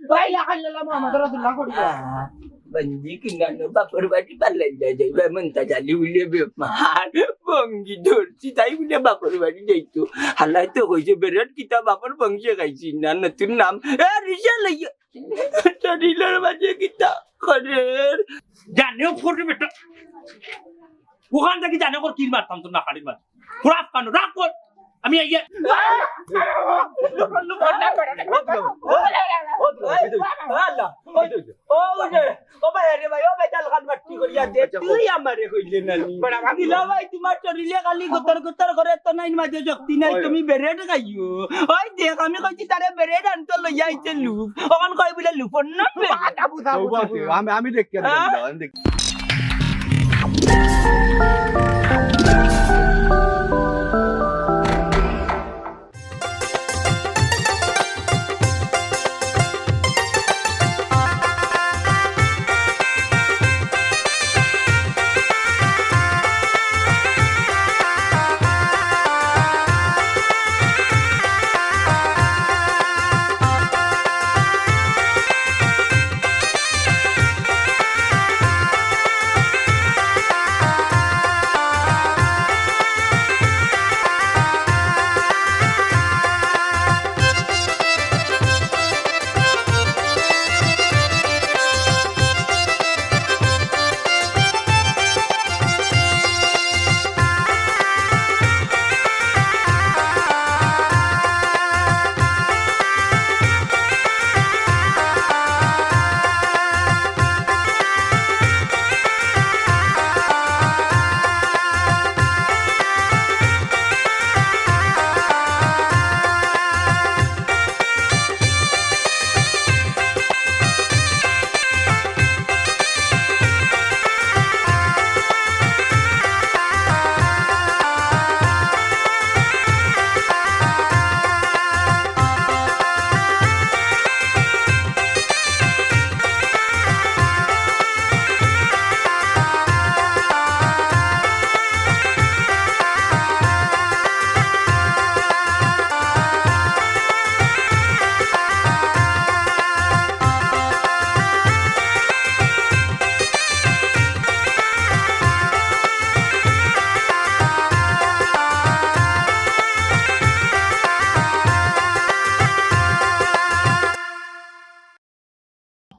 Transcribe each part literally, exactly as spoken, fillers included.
লা ইলাহা ইল্লাল্লাহ মুহাম্মাদুর রাসূলুল্লাহ পড়িও। আহ, বন্দি কিনা নো বাপর বাড়ি পালাই না যাইবা, মন্তাজ আলী বলে বেমার। বন্দি ধরছি, তাই বলে বাপর বাড়ি যাইতো। হালায় তো কইছে, "বেরেট কিতা বাপর বংশে খাইছি না, নতুন নাম।" এ, রিসা লইয়া। শরীলর মাঝে কিতা করের? জানে ও করবে বেটা। ওখান থাকি জানে কর কিল মারতাম তোর নাকালির মাঝে। রাখ কানো, রাখ কর। আমি এই যে ও ভাই, আরে ভাই, ও ভাই, জাল খান বাট্টি করিয়া দে, তুই আমারে কইলে না নি। দিলা ভাই, তোমার শরীলে খালি গতর গতর করে, তো নাই মাঝে শক্তি নাই, তুমি বেরেট খাইও। ওই দেখ, আমি কইছি তারে বেরেট আনতো লইয়া আইছে লুফ। ওখান কই বলে লুফর না? আমি, আমি দেখি, আমি দেখি।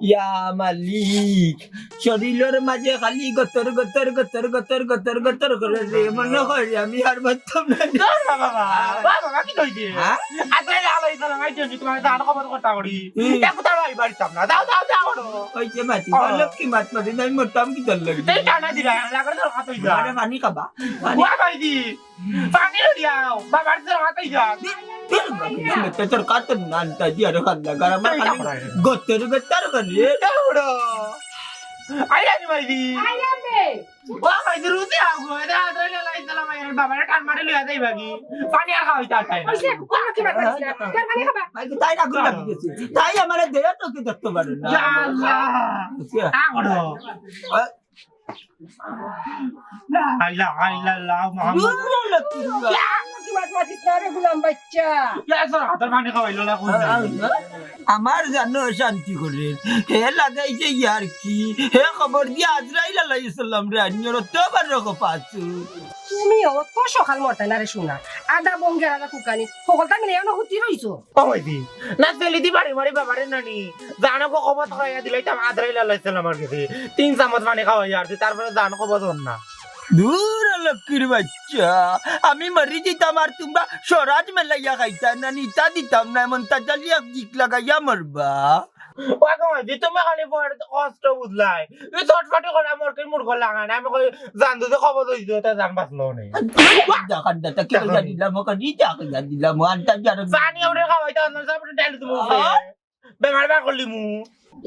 ইয়া মালিক, শরীলর মাঝে খালি গতর গতর গতর গতর গতর গতর করে রে, মনে করি আমি আর পারতাম না। না, না, বাবা, বাবা, বাবা, কি কইছে? হ্যাঁ? আজরাইল আলাইহিস সালাম আইছে, আমি তোমার জান কবজ করতা করি। হুম। দেখো, তার ভাই বাড়িতাম না। যাও, যাও, যাও, যাও। ওই যে মাটি, ও। লক্ষ্মী মাছ মারি নাই, মরতাম কি দল লাগে? এই টানা দিরা, লাগরে তোর খাতই যা। আরে পানি খাবা, পানি। ওয়া ভাই দি। পানি লই আও, বাবার তোর হাতে যা। তোর কাতর নানটা দিয়া রে কান্না, গার আমার খালি গতর গতর করে। এ উড়ো। আইলা নি মাইদি। আইলা রে। ও মাইদি রুজি আও গো, এটা আদরে লাই দিলাম, আমার বাবারে টান মারি লইয়া যাই বাকি। পানি আর খাওয়াইতে আর টাইম। ওই যে, কোন কি বাদ দিস না? তোর পানি খাবা। ভাই, তাই না গুলা গেছে। তাই আমারে দেয়া তো কি দেখতে পারে না। ইয়া আল্লাহ। আচ্ছা। আ উড়ো। আ, লা ইলাহা ইল্লাল্লাহ মুহাম্মদ। দূর হলো কি? ইয়া, কি মাত মাতিস না রে গোলাম বাচ্চা। ইয়া, তোর হাতর পানি খাওয়াইলো না কোন আ, আ, জানি? আমার জানো শান্তি করে। হে লাগাইছে ইয়ার কি? হে খবর দিয়া আজরাইল আলাইহিস সালাম রে আনিয়ে রত্ত বার রকম পাসু। তুমি অত সকাল মরতায় না রে সোনা। আদা বঙ্গের আদা কুকানি। হকলতা মিলে এনো হুতি রইছো। ও ভাইজি, না সেলিদি বাড়ি মারি বাবারে নানি। জানো গো কবজ করাইয়া দিলাইতাম আজরাইল আলাইহিস সালামর গেছে। তিন চামচ পানি খাওয়াইয়া আর তারপরে জান কবজ অর না। দূর লক্ষ্মীর বাচ্চা, আমি মরি যাইতাম আর তোমরা স্বরাজ মেলাইয়া খাইতা না, নিতা দিতাম না, এমন তাজালি এক জিক লাগাইয়া মরবা। ও গো ভাইজি, তুমি খালি বড় কষ্ট বুঝলাই। এই চটপটি করে আমার কি মুরগ লাগায় না, আমি কই জান দুধে কবজ হইছে, তা জান বাঁচলো নেই। যা কান্দাটা কি কইয়া দিলাম, ওকে দি যা কইয়া দিলাম, ও আনতা যার জানি ওরে খাওয়াইতে আনতাম, সব ডাল তুমি উপরে। আ? বেমার বার করলি মু।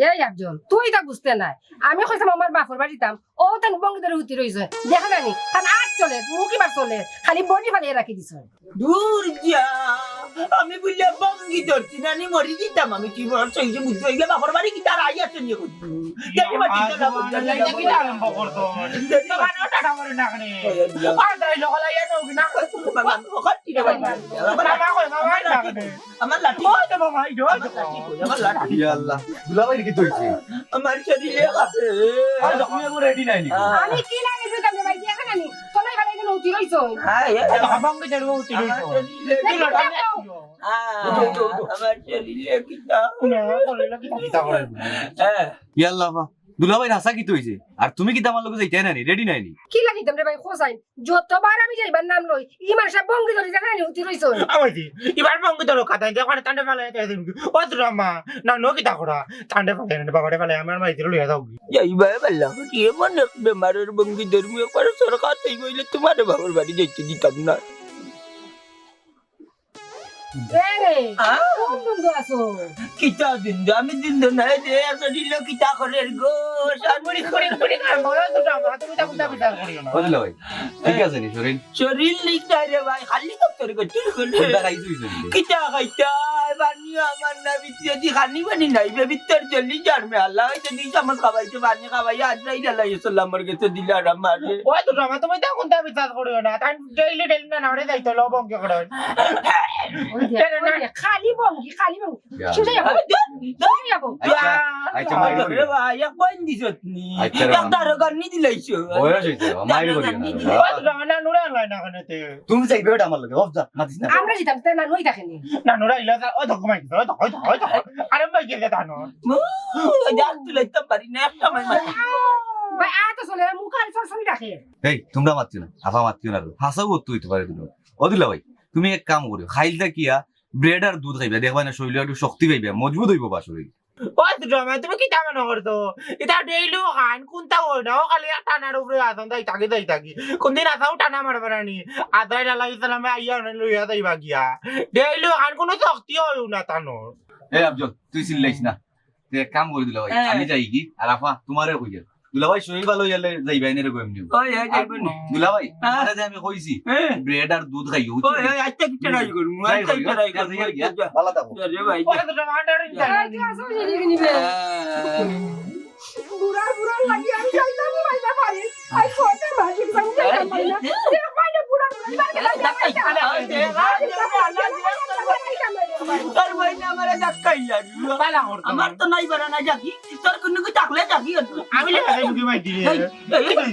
এই একজন, তুই তা বুঝতে নাই। আমি কইছিলাম আমার বাপর বাড়ি দিতাম, ও তান বঙ্গি ধরে হুতি রইছে। দেখা যায়নি, তান আগ চলে, মুখ ইবার চলে, খালি বডি ফালিয়ে রাখি দিছে। দূর যা। আমি বুলে বঙ্গি ধরছি না, নি মরি দিতাম আমি। কি বড় সইছে বুঝছো? এগুলা বাপর বাড়ি কিতা রাই আছে নি? দেখি বা চিন্তা না করছি। কিতা আরম্ভ করছো? দেখি বা দোকানও টাটা করে না কেনে? ওই, ওই, ওই। আর তাই লোক লাইয়া যাও কি না? বাবা, ওখান থেকে বাবা। বাবা, কই, বাবা, না কেনে? আমার লাঠি। ওই তো বাবা, এই ধর। আমার লাঠি কই? আমার লাঠি। ইয়া আল্লাহ, দুলাভাই রে, কিতা অইছে? আমার শরীরে কাঁপে। আর তুমি এখন রেডি নাই নি? হ্যাঁ। আমি কি লাগে দুই কামে ভাই, দেখো না নি? তোমরা ভালো এখানে উঠি রইছো। হ্যাঁ, এ, এই তো হাবাঙ্গে চড়বো, উঠি আমার রইছো। শরীরে কি কাঁপে। আহ, উঠো, উঠো, উঠো। আমার শরীরে কিতা? না, শরীরে কিতা? কিতা করে? হ্যাঁ। ইয়া আল্লাহ, বাবা, দুলাভাই হাছা কিতা অইছে? আর তুমি কিতা আমার লগে যাইতায় না নি? রেডি নাই নি? কি লাগিতাম রে ভাই, খোঁজাই। যতবার আমি যাইবার নাম লই, ই মানুষটা বঙ্গি ধরি দেখে না নি, উঠি রইছো। আমাইছি, এবার বঙ্গি ধরো কথা, দেখো না, তান্ডে ফালাই, ও তো রামা, না, নো কিতা করা, তান্ডে ফালাই, না, বাবারে ফালাই, আমার মাইতিরে লইয়া যাও গি। যাইবায় বালা, কি এমন এক বেমারর বঙ্গি ধরমু, একবার সরকার তাই বইলে তোমার বাবার বাড়ি যাইতে দিতাম না। এ রে, আ? কোন বন্ধু আছো? কিতা দিন দে, আমি দিন দে নাই দে, এত দিল কিতা করে গো? বুড়ি, বুড়ি, বুড়ি, আর বলো তো, আমার তুমি তা কুন্তা বিচার করিও না। বুঝলে ভাই, ঠিক আছে নি শরীর? শরীর ঠিক নাই রে ভাই, খালি তো তোর গতির করে। কোনটা খাইছো শরীরে? কিতা খাইতা? পানি আমার না ভিতরে দি খানি পানি নাই, বে ভিতর জলি যার মে আল্লাহ হইতে দি চামচ খাওয়াইতে, পানি খাওয়াই, আজ রাই জ্বালাই সালাম আমার গেছে দিলে আর আমার। ওই তো, আমার তুমি তা কুন্তা বিচার করিও না, তাই ডেইলি ডেইলি না, না, ওরে যাইতে হলো, বঙ্গে করে। ওই যে, ওই যে, খালি বঙ্গি, খালি বঙ্গি। ইয়া। শুনে যাবো। শুনে যাবো। আচ্ছা, আচ্ছা, মাইর করিও। রে ভাই, এক বইন দিছত নি। আচ্ছা, রে এক বাবা। দারোগার নি দিলাইছো। বয়স হইছে, মাইর করিও না। দারোগার নি দিলাইছো। ওই তো, না, নুরা আনলাই না কেনে তে? তুমি যাইবে ওটা আমার লগে, অফ যা, মাতিস না। আমরা যেতাম, তাই না, নই দেখেনি। না, নুরা আইলে যা, ওই দেখো, মাইর, ওই দেখো, ওই দেখো, ওই দেখো। আরে ভাই, গেলে জানো। ও, যা তুলাইতাম পারি না, একটা মাইর মারি। ভাই, আয় তো চলে, মুখ আর সরসরি রাখে। এই, তোমরা মাতিও না, আফা মাতিও না, হাছাউ অত অইতে পারে দুলাভাই। ও দুলাভাই, তুমি এক কাম করিও, খাইলতা কিয়া ব্রেড আর দুধ খাইবা, দেখবায় না শরীলে একটু শক্তি পাইবা, মজবুত অইবো বা শরীর। ওই তো জামাই, তুমি কিতা মনে করছো? ইতা ডেইলি খাইন, কুন্তা অয় না, ও খালি এক টানার উপরে আছইন, যাই থাকি, যাই থাকি। কুনদিন আছাউ টানা মারবা না নি? আজরাইল আলাইহিস সালামে আইয়া ওনে লইয়া যাইবা গিয়া। ডেইলি খাইন, কুনু শক্তি অয় না তানর। এ আফজল, তুই চিল্লাইস না। তুই এক কাম করি দুলাভাই, হ্যাঁ। আমি যাই কি? আর আফা, তোমারে কই যাও। দুলাভাই শরীর ভালা অইলে যাইবায় নি রে গো এমনে। ওই, ওই, যাইবো নি। দুলাভাই, হ্যাঁ। আরে যে আমি কইছি, হ্যাঁ। ব্রেড আর দুধ খাইও, বুঝছো? ওই, ওই, আচ্ছা, কি try করমু, try আচ্ছা, করিও। Try ঠিক আছে, করমু, গিয়া, আচ্ছা। ভালা থাকো। আরে ভাই, ওই তো টমাটার এই জায়গা। আহ। বুড়ার বুড়ার লাগি আমি যাইতাম না, ভাই, না পারি। আই কয়টা মাস exam যাইতাম পারি না। এ ভাই, না বুড়ার বুড়ার লাগি যাইতাম পারি না। তোর ভাই না আমারে ধাক্কাই লাগলো। পালা করতো আমার না। তো নাই বাড়া না যাকি। তোর কুনু কি থাকলে যাবি আর তুই। আমি লেখা যাই মুখে মাই দিলে। এই, এই, এই, এই,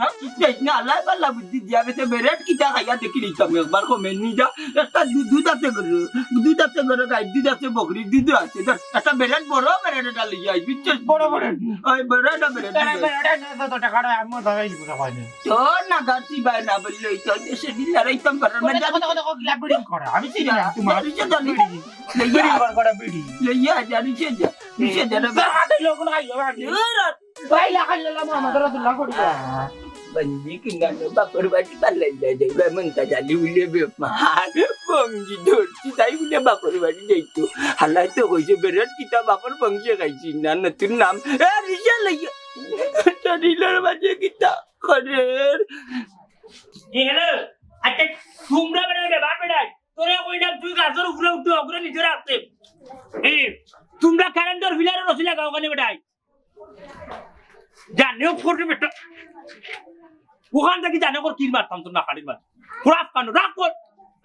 না, এই, না, আল্লাহ পাল্লা বুদ্ধি দিয়া গেছে, বেরেট কিতা খাইয়া দেখি নিতাম একবার কমে নি যা। একটা দু-, দুধ আছে গরু, দুধ আছে গরু গাই, দুধ আছে বকরি, দুধ আছে। ধর, একটা বেরেট বড় বেরেট এটা লইয়া আই, বুঝছস? বড় বেরেট। ওই বড় একটা বেরেট তারা লইয়া আই। বেরেট না, তো টাকা আমি ধরাই দিব না, হয় না। তোর না গাছি ভাই না বললে, এই তো দেশে দিন লড়াইতাম পারার কথা, মধ্যে কথা, কথা, কথা, কিলা বিড়ি করা? আমি চিনি না, তোমার বিড়ি তো জানি না। বিড়ি। লইয়া বিড়ি করা, করা বিড়ি। লইয়া যা, নিচে যা, নিচে যা, রে তোর ভাই। হাতে লোক না খাইও, ভাই। দূর হ। ভাই, লা ইলাহা ইল্লাল্লাহ মুহাম্মাদুর রাসূলুল্লাহ করি। আহ, বন্দি কিনা লো, বাপর বাড়ি পালাই যায়, যায়, ভাই, মনটা জানি উলে বেমার। বঙ্গি ধরছি, তাই বলে বাপর বাড়ি যাইতো। হালাই তো কইছে, বেরেট কিতা বাপর বংশে খাইছি না, নতুন নাম। এ, রিসা লইয়া। শরীরের মাঝে কিতা করের? এ, হ্যালো। আচ্ছা, তোমরা বেড়াই রে, বাপ বেড়াই। তোরে কইলাম, তুই গাছর উপরে উঠতে, ওগুলো নিচে রাখতে। এ, তোমরা কারেন্টর ফিলারে রশি লাগাও ওখানে বেটাই। জানেও করবে বেটা। ওখান থেকে জানে কর কিল মারতাম তোর নাকালির মাঝে। খোরাপ কানো, রাখ কর।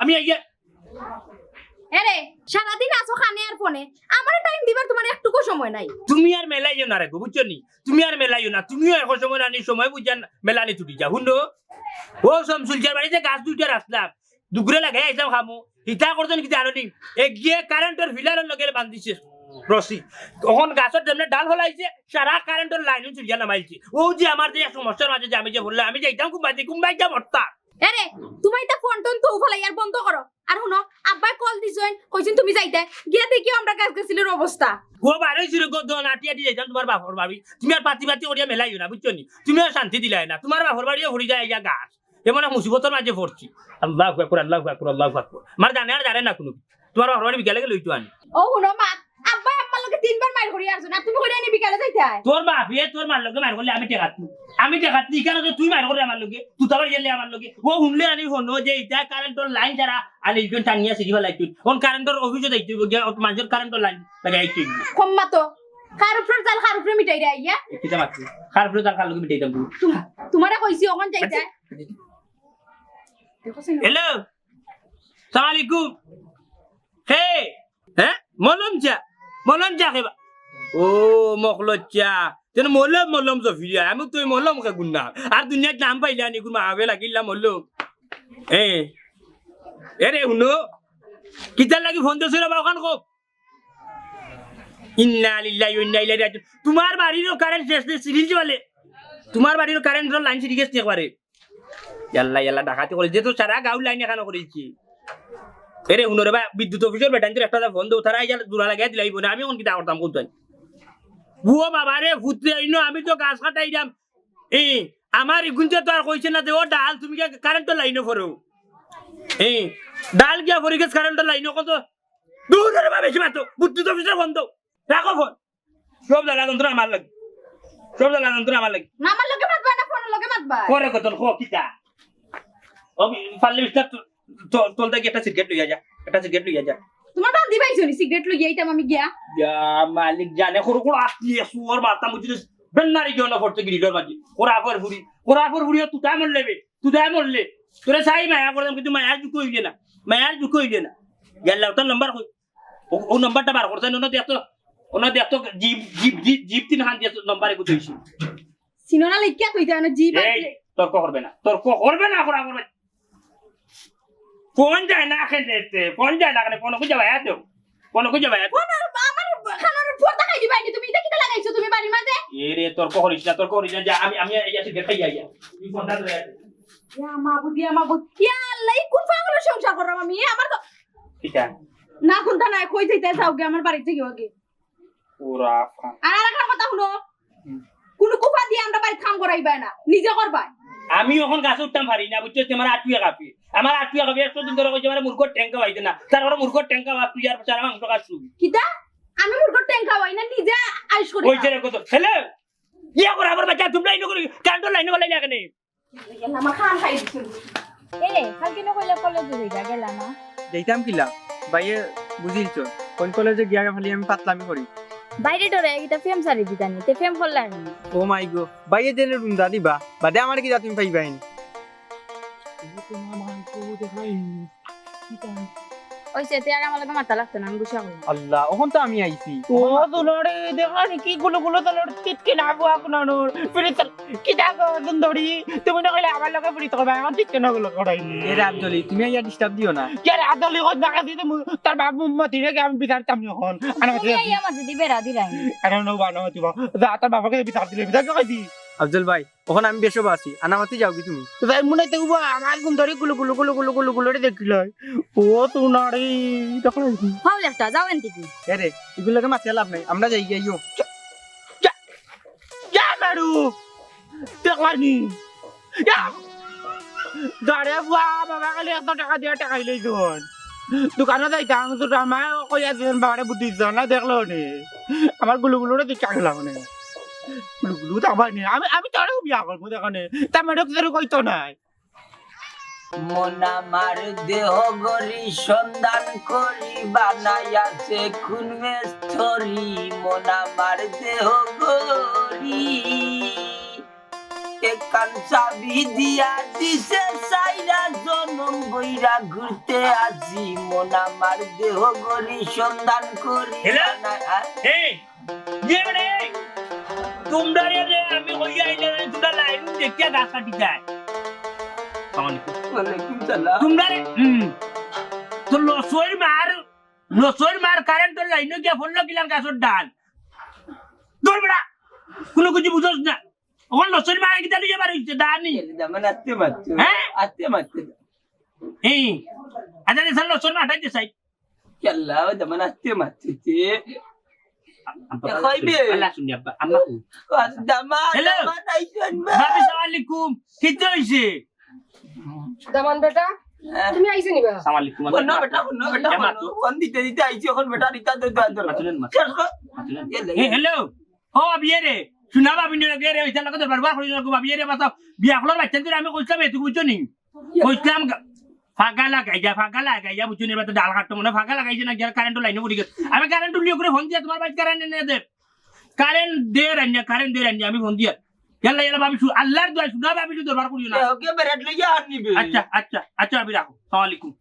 আমি এই যে এরে, সারাদিন আছো কানে আর ফোনে। আমারে টাইম দিবার তোমার একটুকু সময় নাই। তুমি আর মেলাইও না রে গো, বুঝছো নি? তুমি আর মেলাইও না। তুমিও এখন সময় না, নি সময় বুঝান, মেলানি ছুটি যা। হুনো? ও শামসুল, যার বাড়িতে গাছ দুইটা রাখলাম, দুপুরে লাগাই আইসাম খামু। হিতা করছেন কি জানো নি? এগিয়ে কারেন্টর ফিলারর লগে বান্ধিছে রশি। তখন গাছর যেমনে ডাল ফলাইছে, সারা কারেন্টর লাইনও চুরিয়া নামাইছে। ও যে আমার যে এক সমস্যার মাঝে যে আমি যে বললাম, আমি যাইতাম কুম্বাইতে, কুম্বাইতে মরতাম। এরে, তোমার ইতা ফোন টোন তো ফালাই আর বন্ধ করো। আর হুনো, আব্বায় কল দিছইন, কইছইন তুমি যাইতায়। গিয়া দেখিও আমরা গাছ গাছিলর অবস্থা। ও বারোই ছিল গো, দন আটি আটি যাইতাম তোমার বাপর বাড়ি। তুমি আর পাতি পাতি করিয়া মেলাইও না, বুঝছো নি? তুমিও শান্তি দিলায় না। তোমার বাপর বাড়িও ঘুরি যায় ইয়া গাছ। এমন এক মুসিবতর মাঝে পড়ছি। আল্লাহু আকবার, আল্লাহু আকবার, আল্লাহু আকবার। আমার জানে আর জানে না কুনু। তোমার বাপর বাড়ি বিকালে গেলে অইতো আনি। ও হুনো মা, আব্বায় আম্মার লগে তিনবার মাইর আর তুমি কইরা নি বিকালে যাইতায়? তোর বাপে তোর মার লগে মার করলে আমি ঠেকাত নি। আমি ঠেকাত নি, কেনে যে তুই মার করে আমার লগে, তুই তো আবার গেলে আমার লগে। ও হুনলে আনি হনো যে ইটা কারেন্টর লাইন ছাড়া আনি ইখান টানিয়া সিরিবা লাইট তুই। অখন কারেন্টর অফিসো যাইতে অইবো, গিয়া অত মানুষর কারেন্টর লাইন লাগাই আইতে অইবো। কম্মা তো, কার উপরে জাল কার উপরে মিটাইরা আইয়া? এ কিতা মাতলি? কার উপরে জাল কার লগে মিটাইতাম তুই? তুম-, তুমারে কইছি অখন যাইতায়। আচ্ছা। দেখো শুনো। হ্যালো, সালাম আলাইকুম। হে, হ্যাঁ? মলম চা? মলম চা খেবা? ও, মখলর চা। তেন মলম, মলম জফিয়া। আমি তো অউ মলম খে গুন্না। আর দুনিয়াত নাম পাইলা নি, গুন মাহাবে লাগিলা মলম। এ, এরে হুনো। কিতার লাগি ফোন দিছো রে বা, অখান কও। ইন্না লিল্লাহি ওয়া ইন্না ইলাইহি রাজিউন। তুমার বাড়িরও কারেন্ট শেষ নি, সিরিঞ্জ বলে। তুমার বাড়িরও কারেন্টর লাইন সিরি গেছে একবারে। ইয়াল্লা, ইয়াল্লা, ডাকাতি করে। যে তো সারা গাঁওর লাইন এখানো করিছি। এরে, হুনো রে বা, বিদ্যুৎ অফিসর বেটাইন্তরে একটা ফোন দেও, তারা আইয়া জোড়া লাগাই দিলাইবো না, আমি অখন কিতা করতাম কইতাম। ও বাবা রে, ফুতরে আইনো, আমি তো গাছ কাটাইরাম। এ, আমার ইগুনতে তো আর কইছে না যে, "ও ডাল, তুমি গিয়া কারেন্টর লাইনো পড়ো।" এ, ডাল গিয়া পড়ি গেছে কারেন্টর লাইনো, কত দূর রে বা, বেশি মাতো, বিদ্যুৎ অফিসর ফোন দেও, রাখো ফোন। সব জ্বালা যন্ত্রণা আমার লাগি। সব জ্বালা যন্ত্রণা আমার লাগি। না, আমার লগে মাতবা না, ফোনর লগে মাতবা। পরে কত হ কিতা? ও, পারলে বিস্তার তো, তো, তোর দেখি একটা সিগারেট লইয়া যা। একটা সিগারেট লইয়া যা। তুমার বান্দি পাইছো নি সিগারেট লইয়া আইতাম আমি গিয়া? ইয়া মালিক জানে, করো, করো, আত্মীয়, সুয়ার মাথা মুজুরি, বেন্নারি গিয়ে না পড়তে গিরি, ডর বাজি। কোরা ফর ফুরি, কোরা ফর ফুরি, তুই তাই মরলে বে, তুই তাই মরলে। তোরে চাই মায়া করতাম, কিন্তু মায়ার জুক অইলে না। মায়ার জুক অইলে না। ইয়াল্লা, ওটার নাম্বার কই? ও, ও নাম্বারটা বার করছে, অনো দেখতো, অনো দেখতো, জিপ, জিপ, জিপ, জিপ তিন খান দিয়ে নাম্বার এগু থইছি। চিনো না লেখিয়া কইতে অনো জিপ এই, আছে। তর্ক করবে না, তর্ক করবে না, করা করবে। ফোন যায় না, খেলতে, ফোন যায় না, কেনে? ফোন খুঁজে ভাইয়া দেও, ফোন খুঁজে ভাইয়া দেও। ফোন আর আমার কানর পর্দা খাই দিবা নি তুমি, ইটা কিতা লাগাইছো তুমি বাড়ির মাঝে? এ রে, তর্ক করিস না, তর্ক করিস না, যা, আমি, আমি এই আছি, দেখাই যাই, যা। তুই ফোনটা ধরে আয়। ইয়া মাবুদ, ইয়া মাবুদ, ইয়া আল্লাহ, ই কোন পাগলর সংসার করলাম আমি? আমার তো কিতা? না, কোনটা নাই, কই যাইতে যাও গে, আমার বাড়িত যাইও আগে। ওরা আফা। আর আরেকটা কথা হুনো, হুম। কুনু কুফা দিয়া আমরার বাড়িত কাম করাইবায় না, নিজে করবায়। আমি অখন গাছে উঠতাম পারি না, বুঝছো? আমার আটুয়ে কাঁপে, আমার আটুয়ে কাঁপে। একশো দিন ধরে কইছে আমার মুরগর ঠেং খাওয়াইতে না, তার মানে মুরগর ঠেং খাওয়া তুই আর সারা মাংস খাস তুই। কিতা? আমি মুরগর ঠেং খাওয়াই না, নিজে আইস করি কইছে খাও। রে কত? হ্যালো? ইয়া করে আমার বাচ্চা, তোমরা ইনো করে কারেন্টর লাইনো বলাই না কেনে? আমার খান খাই দিছে। এ, কালকে না কইলা কলেজে যাইবা, গেলা না? যাইতাম কিলা? ভাইয়ে বুঝিলছো, কোন কলেজে গিয়া খালি আমি পাতলামি করি। বাইরে ডরে এটা প্রেম সারি দিতানি, তে প্রেম করলা নি? ও মাই গো, ভাইয়ে দেনে রুন্দা দিবা, বাদে আমার কিতা তুমি পাইবাইন। ওই সে, তে আর আমার লগে মাতা লাগতো না, আমি গুছা করলাম। আল্লাহ, অখন তো আমি আইছি। ও, দুলারে, দেখো নি কি গুলো গুলো তাহলে টিটকে না বুয়া কোনানোর। ফিরে চল, কি দেখো, সুন্দরী? তুমি না কইলে আমার লগে ফিরে তবে আমার টিটকে না গুলো করাই। এ রাত জলি, তুমি আইয়া ডিস্টার্ব দিও না। কে রাত জলি কত বাকা দিতে মু-, তার বাপ মতি রেগে আমি বিচারতাম নি অখন। আনা তুমি মতি আইয়া মাঝে দিবে রাধি রাই। আরে নো বানো মতি বা। যা, তার বাবাকে বিচার দিলে, বিচার কে কইছি? আফজল ভাই, অখন আমি বেশ আছি, আনামাতি যাওগি তুমি। তো যাই মনে তো উবা, আমার গুণ ধরে গুলো গুলো গুলো গুলো গুলো গুলো রে দেখিল। ও তো না রে, তখন ফাউল একটা, যাও এন থেকে। এ রে, এগুলোকে মাতিয়ে লাভ নাই, আমরা যাই গিয়া, ইয়ো। যা, যা, যা, মারু। দেখলানি? যা। দাঁড়ে বুয়া, বাবা খালি একশো টাকা দিয়া টাকাই লইছন। দোকানো যাইতাম, ছোট আমায় কইয়া দিছন, বাবারে বুদ্ধি দিছন, না দেখলো নে। আমার গুলুগুলুরে দিকে আগলা মানে। গুলুগুলু তো আমার নেই। আমি, আমি তোরেও বিয়া করবো, দেখো নে। তা মেডক তোরে কইতো নাই। মন আমার দেহ গড়ি সন্ধান করি, বানাই আছে কোন মেস্তরি। মন আমার দেহ গড়ি। একখান চাবি দিয়া দিছে, চাইরা জনম বইরা ঘুরতে আসি। মন আমার দেহ গড়ি সন্ধান করি। হ্যালো? বানাই-, আ? এই, ইয়ে মানে, এই, তোমরা রে রে, আমি কইয়া আইলে মানে তোমরা লাইন দেখিয়া গাছ কাটি যায়। আসসালামু আলাইকুম। ওয়ালাইকুম সালাম। তোমরা রে, হুম। তো লসইর মার, লসইর মার কারেন্টর লাইনো গিয়া ফোন লাগিলাম গাছর ডাল। তোর বেটা, কোনো কিছু বুঝোস না। অখন লসইর মার কিতা লইয়া বার হইছে, দানি। দামান আস্তে মারছে। হ্যাঁ? আস্তে মারছে। এই, আচ্ছা, রে, স্যার, লসইর মার হাঁটাই দে, সাইড। ইয়াল্লা, ও দামান আস্তে মারছে। আব্বা, এ, কইবে? আল্লাহ শুনি, আব্বা, আম্মা কই? ও, দামান, হ্যালো। দামান, আইসন, মা। ভাবি, সালাম আলাইকুম। কিতা হইছে? দামান বেটা, তুমি আইছো নি বা? সালাম আলাইকুম। অন্য বেটা, অন্য বেটা, এ, মাতো। ফোন দিতে দিতে আইছি, অখন বেটা দিতা দে, দে, দে। মাতো না, মাতো। শেষ কর। মাতো না। এ, লে। এ, হ্যালো। ও, ভাবি রে। সোনা ভাবি রে, রে, রে, ইতার লগে দরবার করি না গো, ভাবি রে, মাতো। বিয়া করলে বাচ্চা ধরে আমি কইছিলাম, এটুকু বুঝছো নি? কইছিলাম গা-, ফাঁকা লাগাই যা, ফাঁকা লাগাই যা, বুঝছো নি? এবার তো ডাল কাটতো মনে হয়, ফাঁকা লাগাইছে না, গিয়া কারেন্টর লাইনও পড়ি গেছে। আমি কারেন্ট উলিয়ে করে ফোন দিয়া তোমার বাড়িতে কারেন্ট এনে দে। কারেন্ট দে রান্না, কারেন্ট দে রান্না, আমি ফোন দিয়া। ইয়াল্লা, ইয়াল্লা, ভাবি, সু-, আল্লাহর দোয়াই, সোনা ভাবি, তুই দরবার করিও না। এ, ওকে বেরেট লইয়া আর নিবে। আচ্ছা, আচ্ছা, আচ্ছা, ভাবি, রাখো। সালাম আলাইকুম।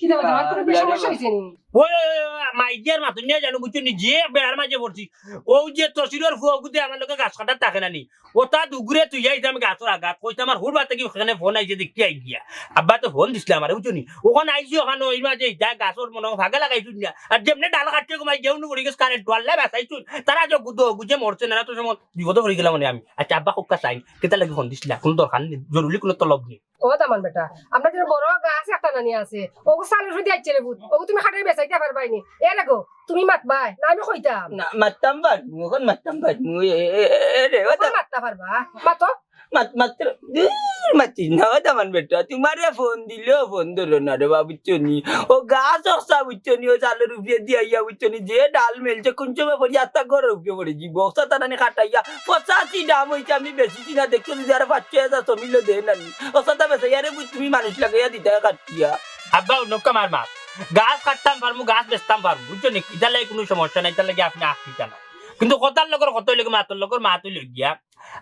কি দাও, তোমার কোনো বেশি সমস্যা হইছে নি? ওই, ওই, ওই, ওই, মাইজিয়ার মাতুন নিয়ে জানো, বুঝছো নি? যে বেড়ার মাঝে পড়ছি। ও যে তসিরর ফুয়া গুদে আমার লগে গাছ কাটার থাকে না নি। ও তা দুগুরে তুই যাইতে আমি গাছর আগাত। কইতে আমার হুর বাতে কি ওখানে ফোন আইছে, দেখি আই গিয়া। আব্বা তো ফোন দিছিল আমারে, বুঝছো নি? ওখানে আইছি, ওখানে ওই মাঝে যা গাছর মনে হয় ফাঁকা লাগাইছুন না। আর যেমনে ডাল কাটতে ঘুমাই গেউন পড়ি গেছে কারেন্ট, ওয়াল্লা বাঁচাইছুন। তারা যে গুদো গুজে মরছে না, তো সময় বিপদে পড়ি গেলাম মানে আমি। আচ্ছা, আব্বা খুব কাছে আইন। কেতা লাগি ফোন দিছিল? কোনো দরকার নেই, জরুরি কোনো তলব নেই। ও দামান বেটা, আমরা যে বড় গাছ একটা নানি আছে, ওগু সালর সুদি আইছে রে পুত, ওগু তুমি খাটাই বেচাইতা পারবায় নি। এ রে গো, তুমি মাতবায় না আমি কইতাম? না, মাততাম পারমু, অখন মাততাম পারমু। এ, এ, এ, এ রে, ও অখন দা- মাততা পারবা? মাতো। মাত-, মাত্র, দূর মাতিস না, ও দামান বেটা, তোমারে ফোন দিলেও ফোন ধরো না রে বা, বুঝছো নি? ও গাছ অকসা, বুঝছো নি? ও চালর উপরে দিয়া ইয়া, বুঝছো নি? যে ডাল মেলছে, কোন সময় পড়ি আত্মা ঘরের উপরে পড়ে যাইবো। অকসা তারা নি খাটাইয়া, পঁচাশি দাম হইছে, আমি বেশি কিনা দেখছো যদি আরো পাঁচ ছয় হাজার সমিল দেয় না নি। অসাদা বেচা, ইয়ারে বুঝ তুমি মানুষ লাগাইয়া দিতা কাটিয়া। আব্বা, উনক্কা মার মাত। গাছ কাটতাম পারমু, গাছ বেচতাম পারমু, বুঝছো নি? ইতার লাগি কুনু সমস্যা নাই, ইতার লাগি আপনে আঁকড়িতা না। কিন্তু কথার লগর কথা অইলে গি, মাতর লগর মাত অইলে গিয়া,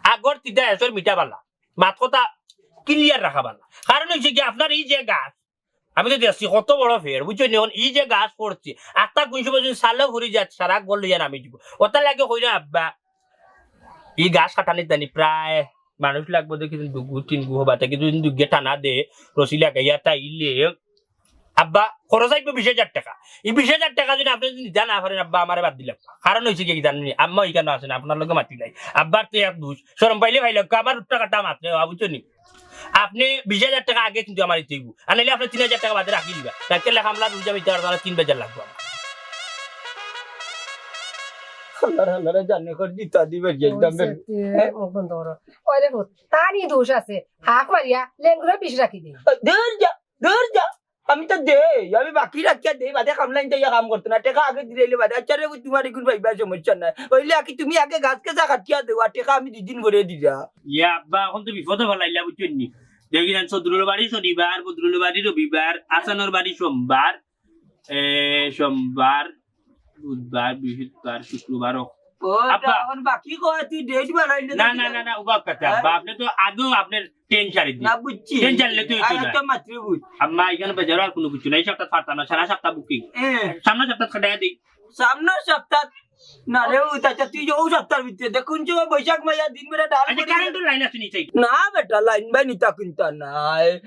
আগর তিতা এসর মিঠা বালা, মাত কথা clear রাখা বালা। কারণ অইছে কি, আপনার ই যে গাছ, আমি তো দেখছি কত বড় ফের, বুঝছো নি? অখন ই যে গাছ করছে, আত্তা কুন সময় যদি সালো ঘুরি যায়, সারা ঘর লইয়া নামি দিব। ওটার লাগে কইরা আব্বা, ই গাছ কাটানি তানি প্রায় মানুষ লাগবো দেখি দুগু তিন গু হবা, তাকে দুদিন দুগে টানা দে, রশি লাগাইয়া টাইলে। আব্বা, খরচ আইবো বিশ হাজার টেকা। ই বিশ হাজার টেকা যদি আপনে যদি দিতা না পারেন, আব্বা, আমারে বাদ দিলাম। কারণ অইছে কি জানেন নি? আম্মা ইখানো আছে না, আপনার লগে মাতি নাই। আব্বার তো এক দুষ, শরম পাইলে পাইলাম, আমার টাকাটা মাত্র, বুঝছো নি? আপনে বিশ হাজার টেকা আগে কিন্তু আমারে দিতে অইবো, আর নাইলে আপনে তিন হাজার টেকা বাদে রাখি দিবা। রাখতে লেখা আমরা দুইটা মিটার তিন বেজার লাগবো আমার। আল্লাহর, আল্লাহর জানে কর দিতা দিবে যে একদম ওই বে-, সত্যি, হ্যাঁ? মুখ বন্ধ করো। ওই দেখো, তারই দোষ আছে। হাঁক মারিয়া লেঙ্গুরে বিষ রাখি দে। দূর যা, দূর যা। আমি তো দেই, আমি বাকি রাখিয়া দেই, বাদে কামলাইন তো ইয়া কাম করতো না। টেকা আগে দিলে বাদে। আচ্ছা রে, তোমার এগুন পাইবার সমস্যা নাই। অইলে আকি তুমি আগে গাছ কেসা কাটিয়া দেও, আর টেকা আমি দুই দিন পরে দিবা। ইয়া আব্বা, অখন তো বিপদো ফালাইলা, বুঝছো নি? দেখি না, সদরুলর বাড়ি শনিবার, বদরুলর বাড়ি রবিবার, আসানর বাড়ি সোমবার, এ, সোমবার, বুধবার, বৃহস্পতিবার, শুক্রবার, ও। ও, আব্বা। অখন বাকি কয়, তুই date বাড়াইলে না, না, না, না, উবা কথা, হ্যাঁ? আব্বা, আপনে তো আগেও আপনার টেন ছাড়ি দিন। না, বুঝছি। টেন ছাড়লে তুই আর তো না। একটা মাত্র বুঝ। আম্মা, ইখানো বেজার আর কুনু কিছু নাই, এই সপ্তাহ পারতাম না, সারা সপ্তাহ booking। এ। সামনের সপ্তাহ খাটাইয়া দেই। সামনের সপ্তাহ না রে, ও চাচা, তুই যে ও সপ্তাহের ভিতরে দেখ, কোন সময় বৈশাখ মাইয়া দিন বেটা ডাল আচ্ছা, পড়ি কারেন্টের লাইন আছে নিচে। না বেটা, লাইন বাই নিতা কিনতা নাই।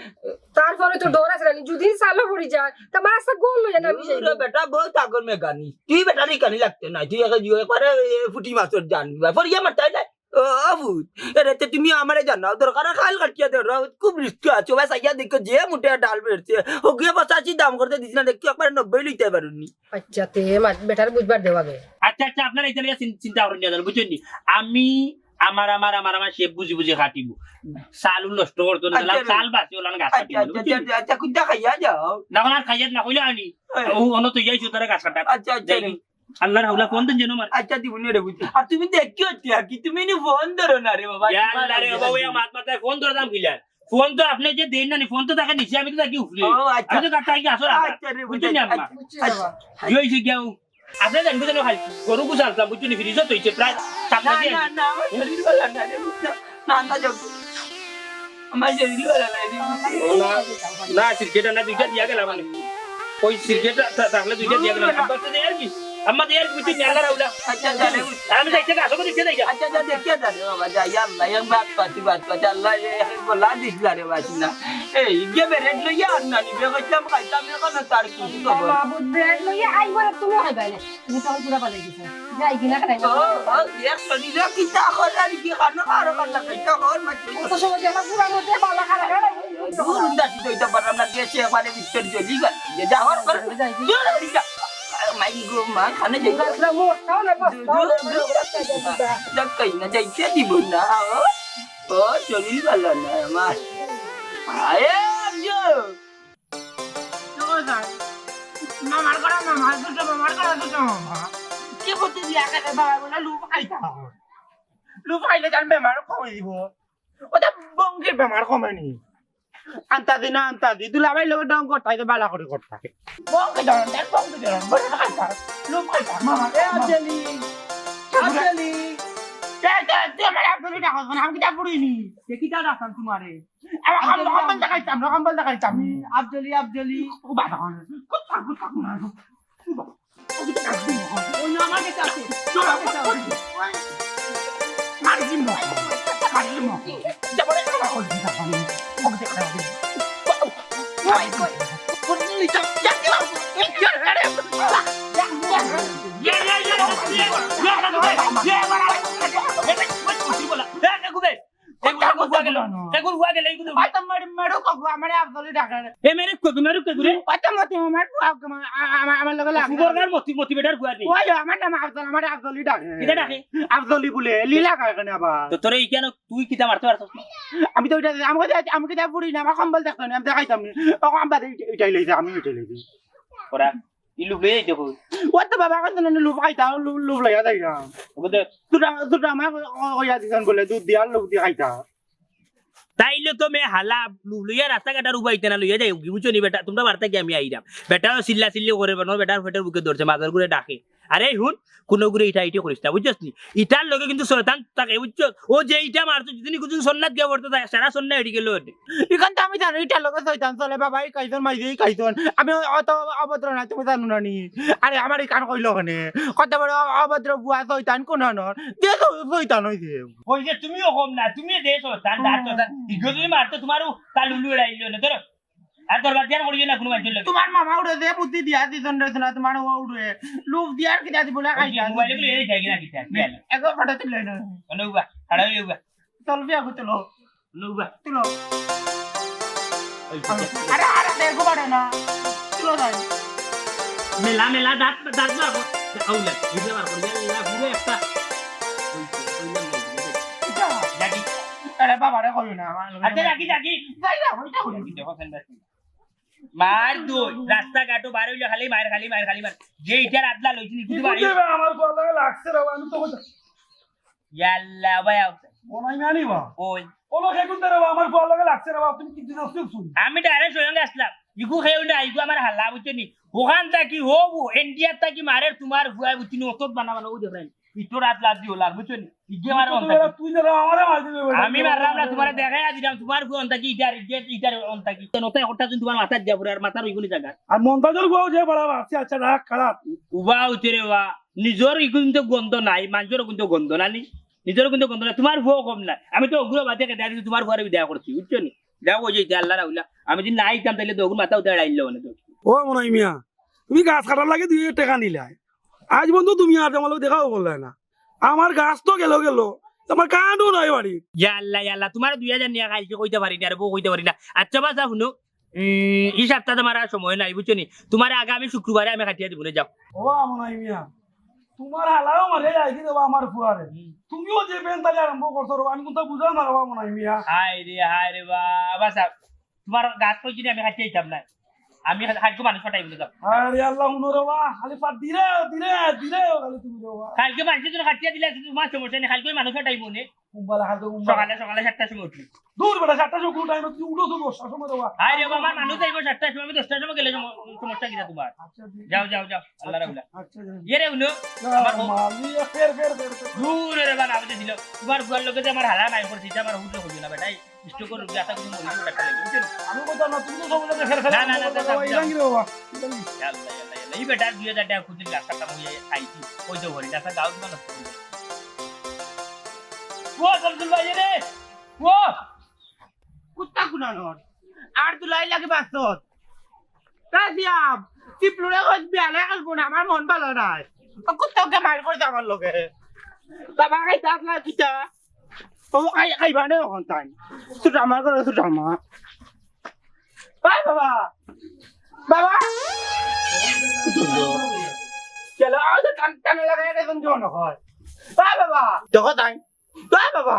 তারপরে তো ডর আছে না, যদি সালো পড়ি যায়, তা মাছ তো গোল লইয়া নামি দূর যাইবো। বেটা, বহুত আগর মেগানি। তুই বেটা রে কানি লাগতে নাই, তুই একে জিও একবারে, এ, ফুটি মাছর জান, পড়িয়া মারতে নাই। ও, ও ভূত, এরে তে তুমি আমারে জানাও, দরকার হয় খাল কাটিয়া দেও, রাউত খুব risk আছে, ভাই, সাইয়া দেখো যে মুঠে ডাল বেরছে, ও গিয়ে পঁচাশি দাম করতে দিছি না, দেখি একবারে নব্বই লইতে পারুনি। আচ্ছা, তে মা-, বেটার বুঝবার দেওয়া গে। আচ্ছা, আচ্ছা, আপনারা এটা নিয়ে চিন-, চিন্তা করেন না, বুঝছেন নি? আমি আমার, আমার, আমার, আমার সে বুঝি বুঝি কাটিব। চাল নষ্ট করতো না, আচ্ছা, চাল বাঁচে, ওলান গাছ আচ্ছা, কাটিব, আচ্ছা, বুঝছেন নি? আচ্ছা, আচ্ছা, কুনটা খাইয়া যাও? না, ওনার খাইয়ার না, কইলে আনি। হ্যাঁ। ও, অন্য তো ইয়াই সুতারে গাছ কাটা। আচ্ছা, আচ্ছা, যাই। আল্লাহর হাওলা, ফোন দেন যেন আমার। আচ্ছা, দিবনি রে বুঝ। আর তুমি দেখিও টিয়া কি, তুমি নি ফোন ধরো না রে বাবা, ইয়া আল্লাহ রে বাবা, ওই মাত মাথায় ফোন ধরতাম কিলা? ফোন তো আপনি যে দেন না নি, ফোন তো তাকে নিছি, আমি তো তাকে উফরে। ও, আচ্ছা। আমি তো তার তাকে আসো না। আচ্ছা রে, বুঝছেন নি আম্মা? আচ্ছা, আচ্ছা। কি হইছে গিয়াও? আপনি জানবো যেন খালি গরু গুছালতাম, বুঝছেন নি? ফ্রিজও তো হইছে প্রায় সাতটা না, দিয়ে। না, না, আমার শরীর ভালো না রে, বুঝছো? না, না, যাও। আমার শরীর ভালো না রে, বুঝছো? না, না, সিগারেট না, দুইটা দিয়া গেলাম আমি। ওই সিগারেট তা-, তাহলে দুইটা দিয়া গেলাম। আব্বা তো দেয় আর কি? আম্মা দেয় আর কি? বুঝছেন নি? আল্লাহর হাওলা। আচ্ছা, আচ্ছা, রে, বুঝ- আমি যাইতে না, আশা করি কে যাইগা? আচ্ছা, আচ্ছা, দেখে যা রে বাবা, যা, ইয়া আল্লাহ, ইয়া বাদ পাতি, বাদ পাতি, আল্লাহ, এ, এ, গলা দিস না রে বাবা, না। এই, ইগে বেরেট লইয়া আর না নিবে, কইতাম খাইতাম, এখন তার কিছু খবর। বাবা, বেরেট লইয়া আইবো না, তুমি খাইবা না। তুমি তো আমার পুরা পালাই দিছো। যাই কিনা খাই না। ও, ও, এক শরীরে কিতা করে আর কি খানো, আরো খান না, কিতা কর, মা, তুই কত সময় যে আমার পুরা মধ্যে বালা খারাপ হয়। দূর উন্দা, তুই তো এটা পারলাম না, গেছে একবারে ভিতর জ্বলি গেল। যে যা হওয়ার কর। যাই, যাই। দূর হয়ে যা। মাই গো, মা, খানে যাই। দূর, দূর, দূর। যাক, কই না, যাইতে দিব না, ও। ও, শরীর ভালো না আমার। আয়, আজো। মামার ঘর মামা, দুটো মামার ঘর দুটো মামা। কি বুদ্ধি দিয়া গেছে বাবা, বলে লুফ খাইতে হবে। লুফ খাইলে তার বেমার কমে দিব। ওটা বঙ্গের বেমার কমেনি। আন্তাজি না আন্তাজি, দুলাভাই লোক ডং করতে হয় তো বালা করে করতে হয়। বঙ্গে ধরন, তার বঙ্গে ধরন, বলে খাইতে হয়। লুফ খাইতে হয়, মামা। এ আঞ্জলি, আঞ্জলি। এ, এ, তুই আমার আঞ্জলি ডাকছ না, আমি কিতা পড়িনি। এ কিতা ডাকতাম তোমারে? আমার কম্বল, কম্বল দেখাইতাম না, কম্বল দেখাইতাম। আফজলি, আফজলি। ও বাবা, কুত্তা, কুত্তা, কুত্তা। ওই না, আমার কাছে আছে। চল, আমার কাছে আছে। মারি দিমু, মারি দিমু। যা বলে, কথা বলবি না, আমি। ওকে দেখা হবে। এগুলো হুয়া গেল, এগুলো হুয়া গেল, এগুলো। আচ্ছা, মারি, মারু কাকু, আমারে আফজলি ডাকে। এ মেরে কবি, মেরে কবি রে। আচ্ছা, মতি, আমার, আমার, আমার লগে লাগে। সুবর্ণার মতি, মতি বেটার হুয়া নেই। ওই, আমার নাম আফজল, আমারে আফজলি ডাকে। কিতা ডাকে? আফজলি বলে, লীলা কার কেনে আবার? তো তোরে ইখানো তুই কিতা মারতে পারছস না? আমি তো ওইটা, আমি কইতে, আমি কিতা পড়ি না, আমার কম্বল দেখতো না, আমি দেখাইতাম না। ও, আমি বাদে এটা, এটাই লইছে, আমি এটাই লইছি। ওরা ই লুফ লইয়া যাইতে কই? ও তো বাবা, এখন তো লুফ খাইতা, লুফ, লুফ লইয়া যাইতাম। ওকে দে। দুটা, দুটা আমার ও-, ওইয়া দিছন বলে, দুধ দিয়া লুফ দিয়া খাইতা। তাইলে তো মে হালা লুফ লইয়া রাস্তাঘাটর উবাইতে না লইয়া যাই, বুঝছো নি বেটা? তোমরা বাড়িতে গিয়ে আমি আইরাম। বেটাও চিল্লা চিল্লি করে, বেটার পেটের বুকে ধরছে, মাথার ঘুরে ডাকে। আরে হুন, কোনো ঘুরে ইটা ইটি করিস না, বুঝছস নি? ইটার লগে কিন্তু শয়তান থাকে, বুঝছস? ও যে ইটা মারতো, যদি নি কিছু সন্ন্যাত গিয়া পড়তো, তাই সারা সন্ধ্যা এড়ি গেল ওটা। ইখান তো আমি জানি, ইটার লগে শয়তান চলে, বাবা, ই খাইছন, মাইজে ই খাইছন। আমি অত অভদ্র না, তুমি জানো না নি? আরে, আমার ই কান কইলো ওখানে। কত বড় অভদ্র বুয়া শয়তান কোন নর? যে শ-, শয়তান হইছে। ওই যে তুমিও কম না, তুমি যে শয়তান, দাঁত শয়তান। ইগো তুমি মারতো, তোমারও তার লুলু এড়াইলো না, ধরো। আর দরবার দিয়ার করিও না কোনো মানুষের লগে। তোমার মামা উঠে যে বুদ্ধি দিয়া দিছন রে, শোনা, তোমার ও উঠে। লুফ দিয়ার কিতা দিব না, ওই যে খাইতা। মোবাইলে গুলো এই যায় কিনা কিতা, কি আলো? এগো ফটো তুলে না। মানে উবা, খাড়া হয়ে উবা। চল, বিয়া করতে লো। লো উবা। তুলো। ওই যে আরে, আরে, দেখো পারে না। তুলো যাই। মেলা, মেলা, দাঁত, দাঁত বার কর। আউলা, বুঝতে পারবো, ইয়া, ইয়া, পুরো একটা। ওই যে, ওই যে, ওই যে। যা। যাকি। আরে বাবা রে, কইও না, আমার লগে আচ্ছা, যাকি, যাকি। যাই না, ওইটা কইও। দেখো, ফ্যান দেখো। মার দুই, রাস্তাঘাটো বার হইলে খালি মার, খালি মার, খালি মার। যে ইটার আদলা লইছি, নি কিন্তু বাড়ি। আমার কল লাগে লাগছে রে, আমি তো কইতা-, ইয়াল্লা, ভাই, আও। মনাই মানি বা? ওই। ওলো খেকুন দে রে বা, আমার কল লাগে লাগছে রে বা, তুমি কি দিন আসছো শুনি? আমি direct স্বয়ং আসলাম। ইগু খেয়েও না, ইগু আমার হাল্লা, বুঝছো নি? ওখান থাকি হো, ও ইন্ডিয়া থাকি মারের তোমার ফুয়া, বুঝছো নি? অত বানা বানা, ও দেখেন। ইতো রাত লাজ দিও লার, বুঝছো নি? ইগে আমার তুই অন্তা কি? তুই যেন আমারে মার দিবি বেটা। আমি মারলাম না, তোমারে দেখাইয়া দিলাম, তোমার ফুয়া অন্তা কি, ইটার, ইটার, ইটার অন্তা কি? নতায় হঠাৎ তোমার মাথার দিয়া পড়ে, আর মাথার ওইগুলি জায়গা। আর মন্তাজর ফুয়াও যে বড় আছে, আচ্ছা, রাগ খারাপ। উবা উঠে রে বা, নিজর ইগুন তো গন্ধ নাই, মানজর কিন্তু গন্ধ না নি, নিজর কিন্তু গন্ধ নাই, তোমার ফুয়াও কম নাই। আমি তো ওগুলো বাদে কেটে দিছি, তোমার ফুয়ারে বিদায় করছি, বুঝছো নি? যাও, ওই যে ইটা আল্লাহ রাহুলা, আমি যদি না আইতাম, তাহলে তো ওগুন মাথা উঠে আড়াইল না তো। ও মনাই মিয়া, তুমি গাছ কাটার লাগে দুই হাজার টাকা নিলায়, আজ বন্ধু তুমি আর আমার লগে দেখাও করলায় না। আমার গাছ তো গেল গেল, আমার কাঠও নাই বাড়ি। ইয়া আল্লাহ, ইয়া আল্লাহ, তোমার দুই হাজার নিয়া খাইছি কইতে পারি না, আর বউ কইতে পারি না। আচ্ছা, বাসা শুনো, উম, ই সপ্তাহ তোমার আর সময় নাই, বুঝছো নি? তোমার আগামী শুক্রবারে আমি কাটিয়া দিব না, যাও। ও মনাই মিয়া, তোমার হালাও মারে আইছি দেবা আমার ফুয়ারে। হুম। তুমিও যে বেন তালি আরম্ভ করছো রে, আমি কোনটা বুঝলাম না রে মনাই মিয়া। হায় রে, হায় রে বাবা, সাব, তোমার গাছ কইছি না আমি কাটিয়া দিতাম না। আমি কালকে মানুষ পাঠাইব না, যাও। আরে আল্লাহ, হুনো রে বা, খালি পাত দিরে, দিরে, দিরে, খালি তুমি রে বা। কালকে মানুষের জন্য কাটিয়া দিলে আজকে তোমার সমস্যা নেই, কালকে মানুষ পাঠাইব নে। কুম্বালা খাদ্য কুম্বালা। সকালে, সকালে সাতটার সময় উঠি। দূর বেটা, সাতটার সময় কোন টাইম? তুই উঠো তো দশটার সময় রে বা। আরে বাবা, আমার মানুষ যাইব সাতটার সময়, আমি দশটার সময় গেলে সম-, সমস্যা কিনা তোমার? আচ্ছা, জি। যাও, যাও, যাও, আল্লাহ আচ্ছা, রাখুলা। আচ্ছা, জি। ইয়ে রে, হুনো, যা, আমার হো-, মালি, ফের, ফের, ফের, ফের। দূর রে বাবা, আমি ছিল। তোমার বুয়ার লগে যে আমার হালা নাই করছি, এটা আমার হুজুর হইল না বেটা। এই স্ট্রোকর রোগী, আতা কিছু মরি যাবে, বেটা, বুঝছেন? আমি কইতাম না, তুমি তো সব জায়গায় ফের, ফের, না, না, না, না, না, না, না। ইয়া আল্লাহ, ইয়া আল্লাহ, ইয়া আল্লাহ। এই বেটার দুই হাজার টাকা খুঁজে রাস্তাটা হইয়া খাইছি, ওই তো হরি, রাস্তা গাও দিবা না। ও শামসুল ভাই রে, ও কুত্তা কুনানোর, আর দুলাই লাগে বাসত। কাজিয়াব, টিপলুরে কই বিয়ালে খেলবো না, আমার মন ভালো নাই। ও কুত্তা ওকে মার করে আমার লগে। বাবা খাইতে আসলা কিতা? ও খাই, খাইবা না এখন তাই। সুটা আমার করে সুটা আমার। ওই বাবা। বাবা। চলো, আও তো টান, টান লাগাই এখন জন হয়। ওই বাবা। দেখো তাই। ওই বাবা।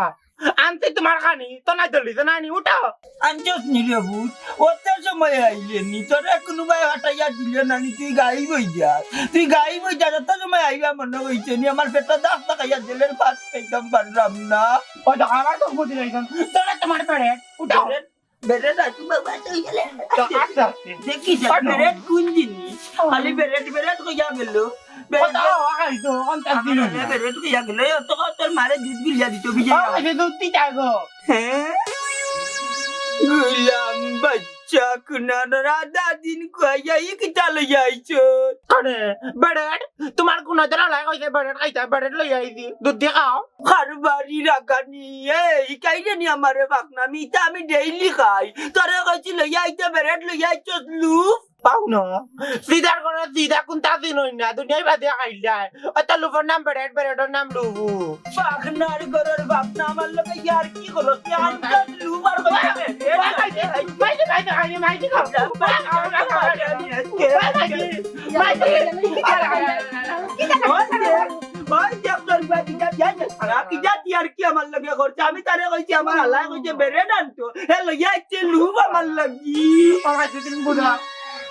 আনছি তুমার খানি, তো নাই দলি, তো নাই নি, উঠো। আনছস নি রে ভূত? অত সময় আইলে নি, তোরে কুনুবায় হাটাইয়া দিলে না নি, তুই গাইব অই যাস। তুই গাইব অই যাস, অত সময় আইবা মনো অইছে নি, আমার পেটটা দাগ লাগাইয়া জেলের ভাত খাইতাম পারলাম না। ওই দেখো, আবার তো বুদ্ধি লইছেন। তোরা তোমার পেরেড, উঠাও। বেরেড, বেরেড, আর তুই বাবা, তুই গেলে। তো আস্তে আস্তে। দেখিস, আর বেরেড কোন জিনিস? খালি বেরেড, বেরেড কইয়া গেল। বেরেড, কত হাওয়া খাইতো, পঞ্চাশ দিন হইল। বেরেড কইয়া গেল। এই তো তোর মারে দুধ গিলিয়া দিত, বিজয়। ও, এই যে দুধ দিতে আইবো। হ্যাঁ? গুলাম বাচ্চা, কুনানোর আধা দিন খুয়াইয়া ই কিতা লইয়া আইছো? আরে, বেরেড, তোমার কুনাদর আলাই কইছে বেরেড খাইতা, বেরেড লইয়া আইছি, দুধ দি খাও। খারবারি রাগানি, এই, কাইলে নি আমারে বাকনা, মিতা আমি ডেইলি খাই। তোরে কইছি লইয়া আইতে বেরেড লইয়া আইছস লুফ। পাও না। সিদার করে সিদা কুনতা দিন হই না, দুনিয়াই বাদে খাইলাই। অত লুফর নাম বেরেড, বেরেডর নাম লুফু। বাকনার ঘরর বাকনা আমার লগে ইয়ার কি করো? তুই আনছস লুফ আর কইয়া বেরেড। মাইকে, মাইকে, মাইকে, মাইকে, মাইকে, মাইকে, মাইকে। ওই যে, ওই যে তোর বাড়ি যা, যা, যা, সারা কি জাতি আর কি আমার লগে করছে? আমি তারে কইছি, আমার আল্লাহ কইছে বেরেড আনতো, হে লইয়া আইছে লুফ আমার লাগি। ও ভাই, তুমি বুঝা।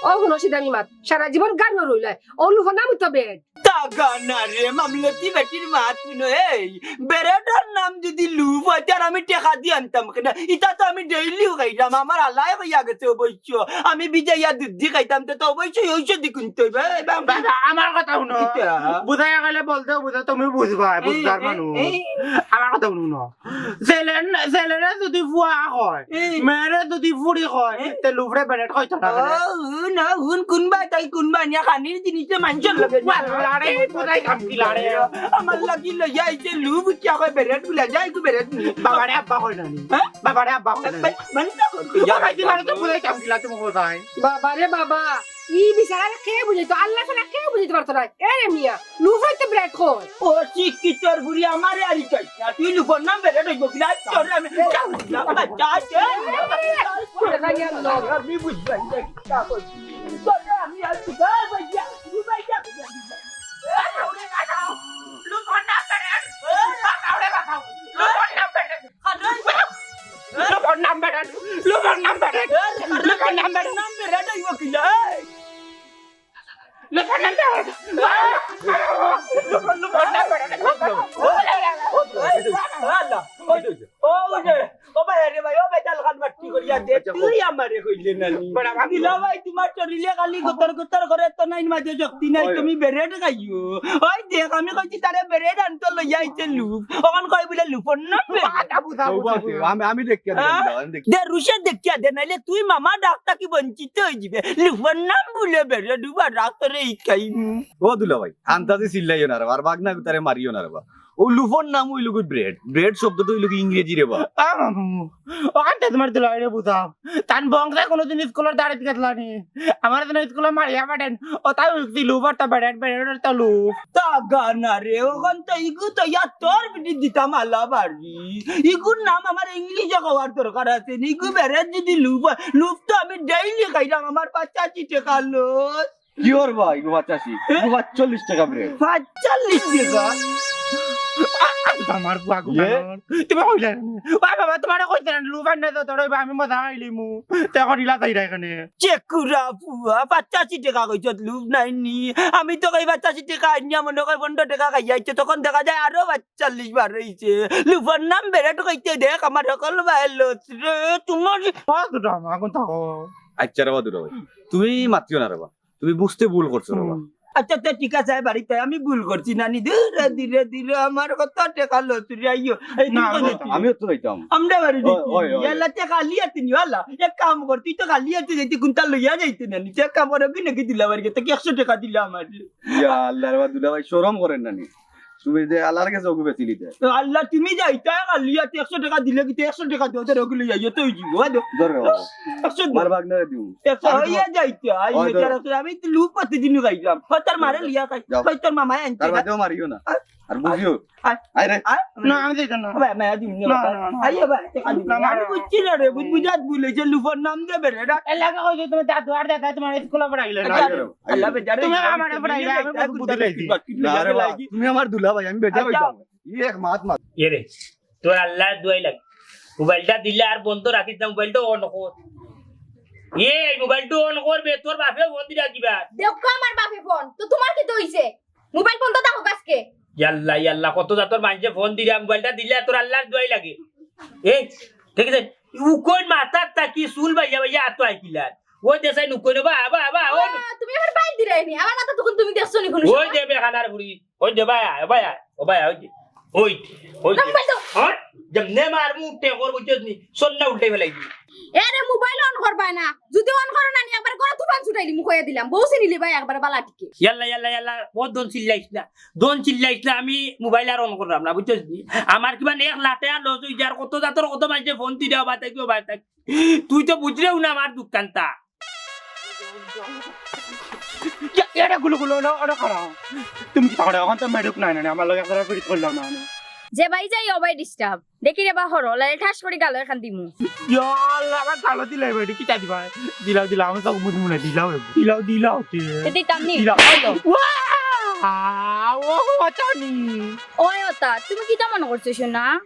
ও হুনো সিধা আমি মাত, সারা জীবন গান রইলায়, ও লুফর নাম তো বেরেড। তা গানা রে, মামলতি বেটির মাত হুনো, এই বেরেডর নাম যদি লুফ অইতে আর আমি টেকা দি আনতাম কেনে? ইতা তো আমি ডেইলিও খাইলাম, আমার আল্লাহ কইয়া গেছে অবশ্য। আমি বিজাইয়া দুধ দি খাইতাম, তে তো অবশ্যই ঔষধি কিনতে অইবে। এ বাবা, বাবা, আমার কথা হুনো। কিতা? বুঝাইয়া গেলে বলতেও বুঝো, তুমি বুঝবা, এই, বুঝদার এই, মানুষ। এই। আমার কথা হুনো না। ছেলে, ছেলেরে যদি ফুয়া কয়, এই। মেয়েরে যদি ফুড়ি কয়, এই। তে লুফরে বেরেড কইতো না কেনে? ও, হুন, হুন, কুনবা তাই কুনবা নিয়া খানির জিনিসে মানষর লগে। বাবা, আরে, বুঝাই কাম কি লাড়ে? আমার লাগি লইয়া আইছে লুফ, কিয়া কয় বেরেড বুলে, যাই গো বেরেড নি। বাবারে আব্বা কয় না নি। হ্যাঁ? বাবারে আব্বা কয় না নি। মানে তো করতে ও ভাই, তুই মানে তো বুঝাই কাম কিলা তুমি কোথায়? বাবা রে বাবা, ই বিচারা কে বুঝাইতো? আল্লাহ ছাড়া কেউ বুঝাইতে পারতো না। এ রে মিয়া, লুফ অইতে বেরেড কয়। ও শিক্ষিতর বুড়ি আমারে আর ইকাইস না। তুই লুফর নাম বেরেড অইবো কিলা? তোরে আমি কাম দিলাম, বাচ্চা আছে। আমি বুঝলাম না কিতা কইছি। তোরে আমি আর কিতা কইছি? লুফর নাম বেরেড। লুফর নাম বেরেড। লুফর নাম বেরেড, লুফর নাম বেরেড, লুফর নাম বেরেড। নাম বেরেড অইবো কিলা? এই! লুফর নাম বেরেড। লুফর, লুফর নাম বেরেড। আল্লাহ, ওই যে, ও ভাই, আরে ভাই, ও ভাই, জাল খান বাট্টি করিয়া দে, আচ্ছা, তুই আমারে কইলে না নি। বড় ভাই। দিলা ভাই, তোমার শরীরে খালি গতর গতর করে, তো নাই মাঝে শক্তি নাই, ওই। তুমি বেরেড খাইও। ওই দেখ, আমি কইছি তারে বেরেড আনতো লইয়া আইছে লুফ। অখন কয় বুলে লুফর নাম বেরেড। বাটা বুঝা, তৌবা বুঝা, আছে, বুঝা। আমি, আমি দেখিয়া দিলাম, হ্যাঁ? আমি দেখি। দে রুশে দেখিয়া দে, নাইলে তুই মামা ডাকতা কি বঞ্চিত অই যিবে। লুফর নাম বুলে বেরেড, উবা ডাক্তারে ইকাইমু। ও দুলা ভাই, আন্তাজি চিল্লাইও না রে বা, আর বাগনা গুতারে মারিও না রে বা। ও লুফর নাম অইলো গি বেরেড। বেরেড শব্দটা অইলো গি ইংরেজি রে বা। আ মামু, অখানতে তোমার দুলা ভাইরে বুঝাও। তান বংশে কোনোদিন স্কুলর দাড়িত গেছলা নি? আমার যেন স্কুলো মারিয়া পাঠেন, ও তাই উঠছি লুফ আর তা বেরেড, বেরেড আর তা লুফ। তা গানা রে, অখন তো ইগু তো ইয়া তোর বিটি দিতাম আলা বাড়ি। ইগুর নাম আমার ইংলিশে কওয়ার দরকার আছে নি। ইগু বেরেড যদি লুফ অয়, লুফ তো আমি ডেইলি খাইলাম, আমার পঁচাশি টেকা লস। কি ওর ভাই, ইগু পঁচাশি? ইগু পাঁচচল্লিশ টেকা বেরেড। পাঁচচল্লিশ টেকা? আমার বুয়া গো ইয়ে? বানর। তুমি কইলে না? ওই বাবা, তোমারে কইতে না, লুফ আর না তো, তোর ওই আমি মজা খাইলিমু। তে অখন ইলা তাই এখানে। চেকুরা ফুয়া, পঁচাশি টেকা কইছত, লুফ নাই নি। আমি তো কই পঁচাশি টেকা আনিয়া মনে কয় পনেরো টেকা খাইয়া আইছে, তখন দেখা যায় আরো পঁয়তাল্লিশ বার অইছে। লুফর নাম বেরেড কইতে দেখ, আমার হকল ভাই লস রে, তোমার ও দুটা মা, কোন থাকো? আচ্ছা রে বা দুলা ভাই, তুমি মাতিও না রে বা, তুমি বুঝতে ভুল করছো রে বা। হুম। আচ্ছা, আচ্ছা, ঠিক আছে, আয় বাড়িত আয়, আমি ভুল করছি, নানি, ধীরে, ধীরে, ধীরে, আমার কত টেকা লস রে, আইও। এই না, তুই কই আমি যাইতি? আমিও তো যাইতাম। আমরা বাড়ি ওই, যাইতি। ওই, ওই। ইয়ালা তে খালি আতে নি, ওয়ালা। এক কাম কর, তুই তো খালি আতে যাইতি, কুনটা লইয়া যাইতে নানি। তুই এক কাম কর, ওগি নাকি দিলা বাড়ি গেতে, একশো টেকা দিলা আমারে। ইয়া আল্লাহ রে বা দুলা ভাই, শরম করেন নানি। তুমি যে আল্লাহর গেছে ওগু বেশি নিতে। তো আল্লাহ, তুমি যাইতা খালি আতে, একশো টেকা দিলে কিতা একশো টেকা দেও, তোর ওগু লইয়া যাইও, তো অই যিবো, আয় দেও। ধরো বাবা। একশো দেও। আমার ভাগনারে দিও। একশো আমি হইয়া তোমার যাইতে, আই ওই হইয়া ধরো। যাইতে, আমি তো লুফ পাতি দিনু খাইলাম। ও তোর মারে লইয়া খাই। যাও। কই তোর মামায় আনতে তার না। বাদেও মারিও না। আর বুঝিও। আয়। আয় রে। আয়। না, আমি যাইতাম না। ভাই, মায়া দিম না, না, বাবা। না, না। আইও ভাই, টেকা দিম না, না। আমি না। বুঝছি না রে, বুঝ-, বুঝাত ভুল অইছে, লুফর নাম দে বেরেড। এর লাগি কইছো তুমি দাদু আর দাদা তোমার স্কুলে পড়াইলে না। আচ্ছা, আইও। আল্লাহ বেজার তুমি অইছে, আমারে তুমি পড়াইলে, আমি বেজার বুদ্ধি অইছি। না রে বাবা, তুমি আমার দুলা ভাই, আমি বেজার আচ্ছা। অইতাম। ই এক মাত মাত। এ রে, তোর আল্লার দোয়াই লাগে। মোবাইলটা দিলে আর বন্ধ রাখিস না, মোবাইলটা on কর। এই মোবাইলটা on কর বে, তোর বাপে ফোন দিরা কিবা? দেখো আমার বাপে ফোন, তো তোমার কিতা অইছে? মোবাইল বন্ধ থাকো আজকে। ইয়াল্লা, ইয়াল্লা, কত জাতর মানষে ফোন দিরা, মোবাইলটা দিলে তোর আল্লার দোয়াই লাগে। এই, ঠিক আছে, উকইন মাথার থাকি চুল বাইয়া বাইয়া আতো আইকিলার। ওই দেশাই নুকইন, বা, বা, বা, ওই ও, তুমি আমার বাইর দিরায়নি, আমার মাথা তখন তুমি দেখছো নি কোনো ওই সময়? দেবে খানার বুড়ি। ওই দে ভাই, ও ভাই, ও ভাই, ওই দে। ওই, ওই দে। না, মোবাইল দাও। হ্যাঁ? যেমনে মারমু, উল্টে কর, বুঝছস নি? সন্ধ্যা উল্টে ফেলাই দিবি। এ রে, মোবাইল on করবায় না। যদি on করো না নি, একবার করে তুফান ছুটাই দিমু, কইয়া দিলাম। বউ চিনিলি ভাই, একবার বালা টিকে। ইয়াল্লা, ইয়াল্লা, ইয়াল্লা, ও দন চিল্লাইস না। দন চিল্লাইস না, আমি মোবাইল আর on করলাম না, বুঝছস নি? আমার কিবা এক লাটে আর লস হই যার, কত জাতর কত মানষে ফোন দিরা, ও ভাই থাকি, ও ভাই থাকি। তুই তো বুঝলেও না আমার দোকানটা। ইয়া, এটা গুলো গুলো, ওটা, ওটা খারাপ। তুমি কি তাহলে এখন তো মেডুক নাই না, আমার লগে একবার ফিট করলাম না আমি। যে ভাই যাই, ও ভাই disturb। দেখি রে বা হরো, লাইলে ঠাস করি গালো এখান দিমু। ইয়া আল্লাহ, আমার গালো দিলাই ভাই, কিতা দিবা? দিলাও, দিলাও, আমি তো বুঝবো না, দিলাও এবার। দিলাও, দিলাও, তে। তে দিতাম নি? দিলাও। ওই তো। ওয়া! ও, বাঁচানি। ওই ওতা, তুমি কিতা মনে করছো, সোনা?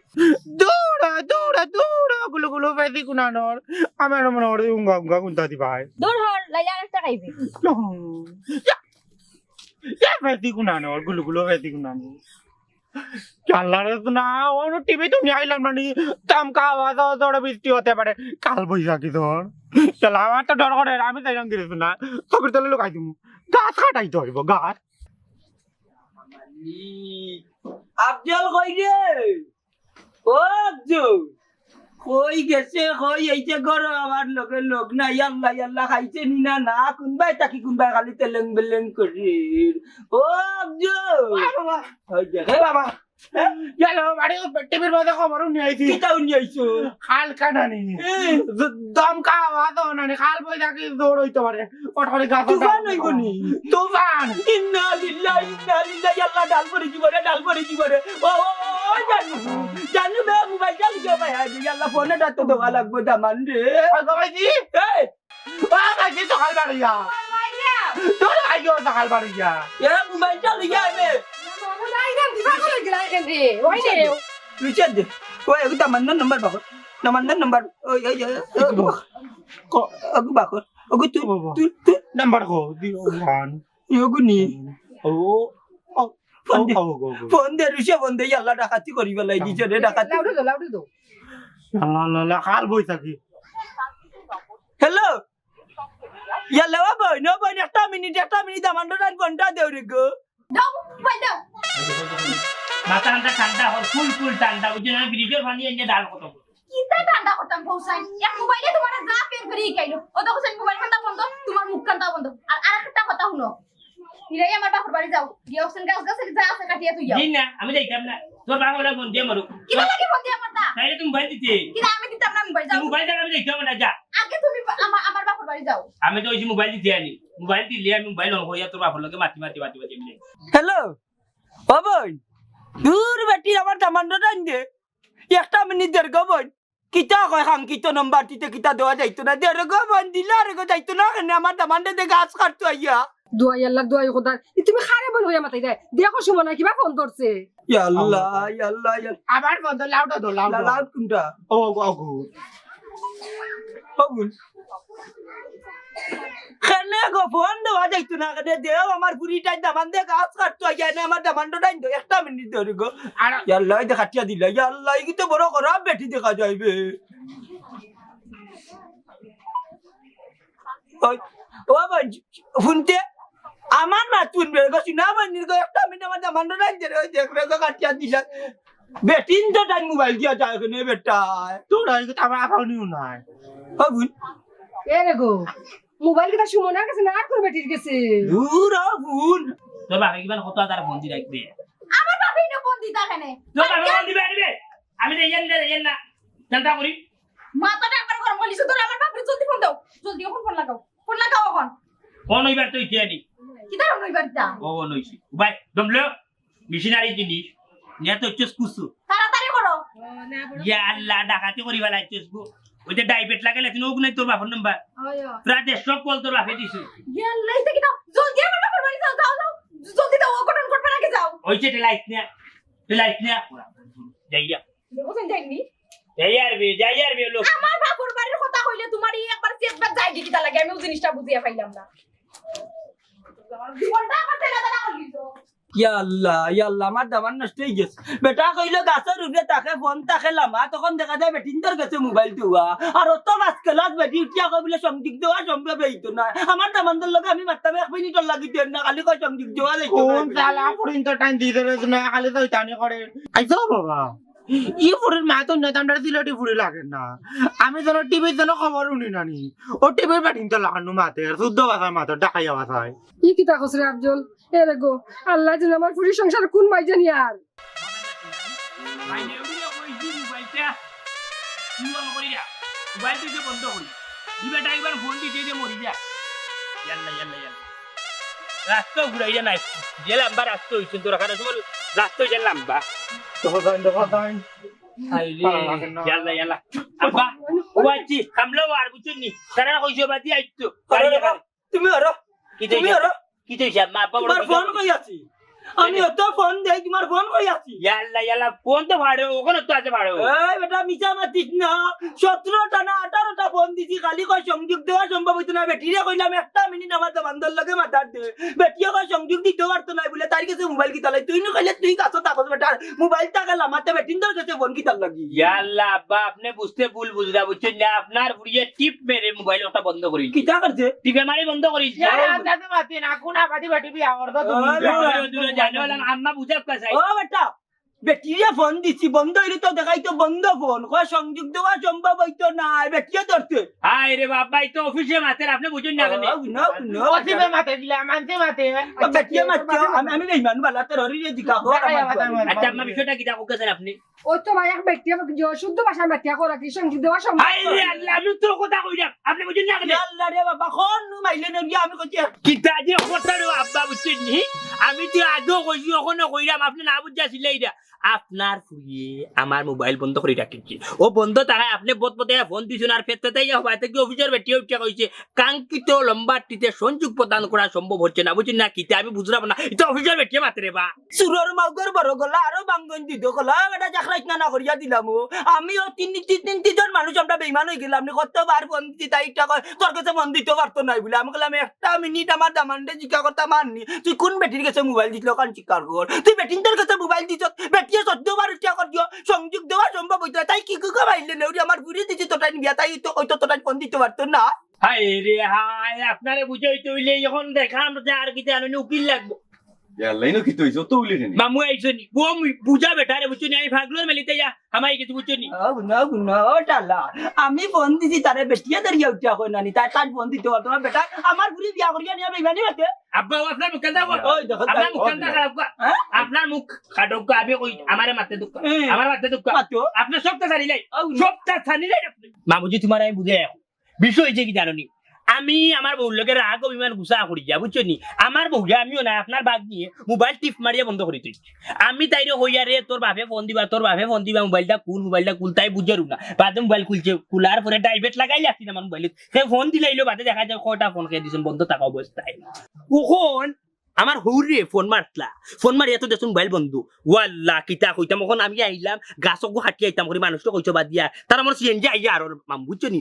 দৌড়া, দৌড়া, দৌড়া, গুলো গুলো, বেশি কুনানোর। আমি আর মনে করি উঙ্গা, উঙ্গা, কুন্তা দিবায়। দূর হর, লাইলে আরেকটা খাইবে। ইয়া, ইয়া, বেশি কুনানোর, গুলো গুলো, বেশি কুনানোর। আল্লাহ রে, না, ওর টিভি তো নিয়ে আইলাম না নি। তাম খাওয়া দাওয়া, দৌড়া বৃষ্টি হতে পারে। কাল বৈশাখী তোর। চল, আমার তো ডর করে, আমি যাইলাম গিরে না। চোখের তলে লুকাই দিমু। গাছ কাটাইতে হইব, গাছ। আফজল কই রে? ও আফজল, কই গেছে, কই এই যে ঘরো আমার লগে লোক নাই, ইয়াল্লা ইয়াল্লা খাইছে নি না, না, কোনবায় থাকি কোনবায় খালি তেলেং বেলেং করির। ও আফজল। বাবা। ওই দেখ। এ বাবা। ইয়াল্লা, বাড়ি টিভির মধ্যে খবরও নিয়ে আইছি। কিতাও নিয়ে আইছো? খাল কানানি। এ। দ-, দমকা আওয়াজ হনানি, খাল বই থাকি দৌড় হইতে পারে। কটকটি গাছ তুফান হইব নি? তুফান। ইন্না লিল্লাহি, ইন্না লিল্লাহি, আল্লাহ, ডাল পড়ে কি বলে, ডাল পড়ে কি বলে? ও, ও, ও, ও, জানু, জানু বে, মোবাইল চালু কে ভাই, আজ আল্লাহ, ফোন এটা তো দেওয়া লাগবে, দামান রে। ওই বাবাজি। এই। ও, ভাই, কি সকাল বাড়িয়া? তোর আইও সকাল বাড়িয়া। এ, মোবাইল চালু কে আইবে? রিচার্জ দে। ওই, ওই, দামান নাম্বার বাকর। দামান নাম্বার। ওই, ওই, ওই, ওই, ক-, ওগু বাকর। ওগু তুই, বাবা। তুই, তুই। নাম্বার কো, দি ওয়ান। ইয়োগু নি। ও, ও, ফোন দে। ও, ও, ও, ও। ফোন দে, রুশে ফোন দে, ইয়াল্লা ডাকাতি করি বেলাই দিছে রে, ডাকাতি। লাউডে দো, লাউডে দো। লা, লা, লা, কাল বই থাকি। হ্যালো। ইয়াল্লা, ও বইন, ও বইন, একটা মিনিট, একটা মিনিট, আমার ডরান ফোনটা দেও রে গো। দাও, মোবাইল দাও। মাথা ঠান্ডা, ঠান্ডা হল, ফুল, ফুল ঠান্ডা, বুঝছো না? ফ্রিজের পানি এনে ডাল কত। কিতা ঠান্ডা করতাম, ফৌসাইন? এক মোবাইলে তোমার যা ফের ফেরি খাইলো। ও তো হোসেন মোবাইল ঠান্ডা বন্ধ, তোমার মুখ ঠান্ডা বন্ধ। আর আরেকটা কথা হুনো। ইলাই আমার বাপর বাড়ি যাও। গিয়া হোসেন গাছ গাছে যা আছে কাটিয়া তুই যাও। জি না, আমি যাইতাম না। তোর বাবা ওরা ফোন দিয়া মারো। কিতা লাগি ফোন দিয়া মারতা? তাইলে তুমি মোবাইল দিতে। কিতা আমি দিতাম না মোবাইল, যাও। মোবাইল দেন, আমি যাইতাম না, যা। আগে তুমি বা-, আমা-, আমার বাপর বাড়ি যাও। আমি তো ওই যে মোবাইল দিতে আনি। মোবাইল দিলে আমি মোবাইল অন করিয়া তোর বাপর লগে মাতি, মাতি, মাতি, মাতি, মাতি। হ্যালো, ও বইন, দূর বেটি আমার দামান্ড টাইন দে। একটা মিনিট দের গো বইন। কিতা কয় কাঙ্ক্ষিত নম্বর দিতে কিতা দেওয়া যাইতো না? দের গো বইন, দিলা রে গো যাইতো না কেনে? আমার দামান্ডে দে গাছ কাটতো আইয়া। দোয়াই আল্লাহ, দোয়াই খোদার। ই তুমি খারে বল হইয়া মাতাই দেয়। দেখো সুমনা কিবা ফোন ধরছে। ইয়া আল্লাহ, ইয়া আল্লাহ, ইয়া আল্লাহ। আবার ফোন ধর, লাউডো দো, লাউডো। লা-, লাউড কোনটা? ও, ও, ও। ও গুল। কেনে গো ফোন দেওয়া যাইতো না কেনে? দেও আমার ফুরি টাইম দামান দে গাছ কাটতো আইয়া না, আমার দামান টাইম দে, একটা মিনিট ধরে গো। আর ইয়া আল্লাহ, এই দে কাটিয়া দিলা। ইয়া আল্লাহ, এই তো বড় খারাপ বেটি দেখা যাইবে। ওই, ও ভাই, শুনতে? আমার মাত শুনবে গো, শুনা বন্ধুর গো, একটা মিনিট আমার দামান টাইম দে, ওই দেখবে গো, কাটিয়া দিলা। বেটিন তো তাই মোবাইল দিয়া যায় কেনে বেটা? তোর এই কথা আমার আপাও নিও নাই। ও বোন। এ রে গো, মোবাইল কিতা সুমনার গেছে না আর কোন বেটির গেছে? দূর ও বোন। তোর বাপে কিমান কত হাজার ফোন দি রাখবে? আমার বাপে ইনো ফোন দিতা কেনে? তোর বাপে ফোন দিবে, দিবে। আমি তো ইয়েন না, ইয়েন না। চিন্তা করি। মাথাটা একবার গরম করলি, শুধু আমার বাপরে জলদি ফোন দাও। জলদি এখন ফোন লাগাও। ফোন লাগাও এখন। ফোন হইবার তো ইতিহানি। কিতা ফোন হইবার তা? ও, ফোন হইছে। ভাই, দমলো। মেশিনারি জিনিস। নিয়ে তো হচ্ছে কুসু। তাড়াতাড়ি করো। ইয়া আল্লাহ, ডাকাতি করি বেলাইছিস গো। ওই যে ডাইভেট লাগাইলে তুই ওগুলাই তোর বাপর নাম্বার। ওই, ওই। প্রায় দেড়শো কল তোর বাপে দিছে। ইয়া আল্লাহ, এটা কি দাও? জলদি আমার বাপর বাড়ি যাও, যাও, যাও। জলদি দাও, অঘটন ঘটবে নাকি যাও। ওই যে লাইট নিয়ে, লাইট নিয়ে। যাইয়া। বুঝছেন যাইনি? যাই আর বি, যাই আর বি, লোক। আমার বাপর বাড়ির কথা কইলে তুমার ই একবার চেতবার যায় কি কিতা লাগে, আমি ওই জিনিসটা বুঝিয়া পাইলাম না। জীবনটা আমার তেলা তেলা করি দিছো। ইয়া আল্লাহ, ইয়া আল্লাহ, আমার দামান নষ্ট অই গেছে। বেটা কইলো গাছর উপরে থাকে, ফোন থাকে লামা, তখন দেখা যায় বেটিন্তর গেছে মোবাইল দেওয়া। আর অত first class বেটি উঠিয়া কয় বুলে সংযোগ দেওয়া সম্ভব অইতো না। আমার দামানর লগে আমি মাততাম এক মিনিটর লাগি দেন না, খালি কয় সংযোগ দেওয়া যাইতো না। কোন শালা ফুরিন্তর টাইম দিতে রয়েছে না, খালি তো টানি করে। আইসো বাবা। ই ফুরির মা তো না, আমরা সিলেটি ফুরি লাগে না। আমি যেন টিভির যেন খবর শুনি না নি। ও টিভির বেটিন্তর লাগানো মাতে, আর শুদ্ধ ভাষায় মাতে, ঢাকাইয়া ভাষায়। ই কিতা কস রে আফজল? এ রে গো, আল্লাহ যেন আমার ফুরির সংসার কোন মাই জানি আর। ভাই, এগুলো কই যে মোবাইলটা? কি মনে করি না? মোবাইল তো যে বন্ধ করি। ই বেটা একবার ফোন দিতে যে মরি যা। ইয়াল্লা, ইয়াল্লা, ইয়াল্লা। রাস্তা ঘুরাইয়া নাই। যে লম্বা রাস্তা অইছে, তোর কাছে তোমার রাস্তা অইছে লম্বা। দেখো যাইন, দেখো যাইন। আরে, ভালো লাগে না। ইয়াল্লা, ইয়াল্লা। আব্বা, ও আইছি, হামলা আর বুঝছনি? তারা কইছে বাদি আইতো। আরে, আরে, আরে। তুমি আরো, কিতা তুমি অইছে? আরো। কিতা অইছে? আম্মা, আব্বা, বড় তোমার কিতা ফোন অইছে? কই আছে? আমি অত ফোন দেই, তোমার ফোন কই আছে? ইয়াল্লা, ইয়াল্লা, ফোন তো ভাড়ো, ওখানে তো আছে ভাড়ো। এই বেটা, মিছা মাতিস না। সতেরোটা না আঠারোটা ফোন দিছি, খালি কয় সংযোগ দেওয়া সম্ভব অইতো না। বেটিরে কইলাম, "একটা মিনিট আমার দামানর লগে মাতার দে।" বেটিয়ে কয়, "সংযোগ দিতে পারতো না," বুলে, তার গেছে মোবাইল কিতা লাই? তুই নু কইলে তুই গাছো থাকস বেটা, মোবাইল থাকলে আমার তো বেটিন্তর গেছে ফোন কিতার লাগি? ইয়াল্লা, আব্বা, আপনে বুঝতে ভুল বুঝরা, বুঝছইন না? আপনার ফুরিয়ে টিপ মেরে মোবাইল ওটা বন্ধ করি। কিতা করছে? টিপে মারি বন্ধ করি। ইয়ারে, আন্দাজে মাতি না, কোন আবাদি বেটি বিয়া করতো তুমি? আরে, দূরে, দূরে, জানো, আল্লাহ, আম্মা বুঝা কাছে। ও বেটা, বেটিরে ফোন দিছি, বন্ধ অইলে তো দেখাইতো বন্ধ ফোন। কয় সংযোগ দেওয়া সম্ভব অইতো না, বেটিয়ে ধরতে। হায় রে বাবা, ই তো অফিসে মাতের, আপনে বুঝইন না কেনে? ও, no, no, অফিসে মাতে দিলে, মানতে মাতে। ও, বেটিয়ে মাতছে, আমি, আমি বেইমান বালা, তোর হরিরে জিকা, ও, দেখাই আমার আবার বাবা। আচ্ছা, আম্মা, বিষয়টা কিতা কইতেছেন আপনে? ওই তো ভাই, এক বেটিয়ে শুদ্ধ ভাষায় মাতিয়া করা কি সংযোগ দেওয়া সম্ভব? হায় রে আল্লাহ, আমি তো কথা কইরাম, আপনে বুঝইন না কেনে? ইয়া আল্লাহ রে বাবা, কোন নু মাইলে নু গিয়া আমি কইছি। কিতা যে কথা রে আব্বা, বুঝছইন নি? আমি তো আগেও কইছি, অখনো কইরাম, আপনে না বুঝা ছিলাইরা। আপনার ফুরিয়ে আমার মোবাইল বন্ধ করি রাখিছি। ও বন্ধ তারা আপনে বত বতে ফোন দিছইন আর ফেরত তাই হবা, এতে কি অফিসর বেটিয়ে উঠিয়া কইছে, কাঙ্ক্ষিত লম্বা টিতে সংযোগ প্রদান করা সম্ভব হচ্ছে না, বুঝছইন না? কিতা আমি বুঝরাম না, ইটা অফিসর বেটিয়ে মাতে রে বা। চুরর মাউগর বড় গলা, আরো বাঙ্গন দিত গলা, বেটা জাখরাইত না না করিয়া দিলাম ও। আমিও তিন, তিন, তিন, তিনজন মানুষ আমরা বেইমান অই গেলাম, নি কতবার ফোন দিছি, তাই ইটা কয়, তোর গেছে ফোন দিতে পারতো নায় বুলে। আমি কইলাম, "একটা মিনিট আমার দামানরে জিকা করতাম আননি, তুই কোন বেটির গেছে মোবাইল দিছলে ওখান স্বীকার কর। তুই বেটিন্তর গেছে মোবাইল দিছস, বেটিয়ে চৌদ্দ বার উঠিয়া কর দিও, সংযোগ দেওয়া সম্ভব অইতো না, তাই কি কুকা মাইলে নেউরি আমার ঘুরি দিছি তোটাইন বিয়া, তাই তো, ওই তো তোটাইন ফোন দিতে পারতো না।" হায় রে হায়, আপনারে বুঝাইতে অইলে এখন দেখাম যে আর কিতা আননি উকিল লাগবো। ইয়াল্লা, ইনো কিতা অইছে? তো উলি রে নি। মামু আইছনি। ও মু-, বুঝা বেটারে, বুঝছনি? আমি পাগলর মেলিতে যা, হামাই গেছি, বুঝছনি? ও গুনা, গুনা, ও টালা। আমি ফোন দিছি তারে, বেটিয়ে ধরিয়া উঠিয়া কয় নানি, তাই তার ফোন দিতে পারতো না। বেটা, আমার ঘুরি বিয়া করিয়া নিয়া বেইমানি মাতে। আব্বা, ও আপনার মুখ কান্দা বল। ওই দেখো, আপনার মুখ কান্দা খারাপ গো। হ্যাঁ? আপনার মুখ খাটক গো, আমি কই, আমারে মাতে দুঃখ। হ্যাঁ। আমার মাতে দুঃখ। মাতো। আপনি সবটা জানিলাই। ও গুনা। সবটা জানিলাই আপনি। মামুজি, তোমার আমি বুঝে এখন। বিষয় অইছে কি জানো নি? আমি আমার বউর লগে রাগ অভিমান গুছা করি যা, বুঝছো নি? আমার বউরে আমিও না, আপনার বাগ নিয়ে মোবাইল টিপ মারিয়া বন্ধ করি তুই। আমি তাইরে কইয়া রে, "তোর বাপে ফোন দিবা, তোর বাপে ফোন দিবা, মোবাইলটা খুল, মোবাইলটা খুল", তাই বুঝারু না। বাদে মোবাইল খুলছে, খুলার পরে ডাইভেট লাগাইলে আসি না আমার মোবাইলে। সে ফোন দিলাইলো, বাদে দেখা যায় কয়টা ফোন খেয়ে দিছেন বন্ধ থাকা অবস্থায়। অখন আমার হউরে ফোন মারতলা, ফোন মারিয়া তো দেখছুন মোবাইল বন্ধ। ওয়াল্লা, কিতা কইতাম, অখন আমি আইলাম, গাছ অগু হাঁটি আইতাম করি, মানুষ তো কইছো বাদ দিয়া, তার আমার সিএনজি আইয়া আর ওর মাম, বুঝছো নি?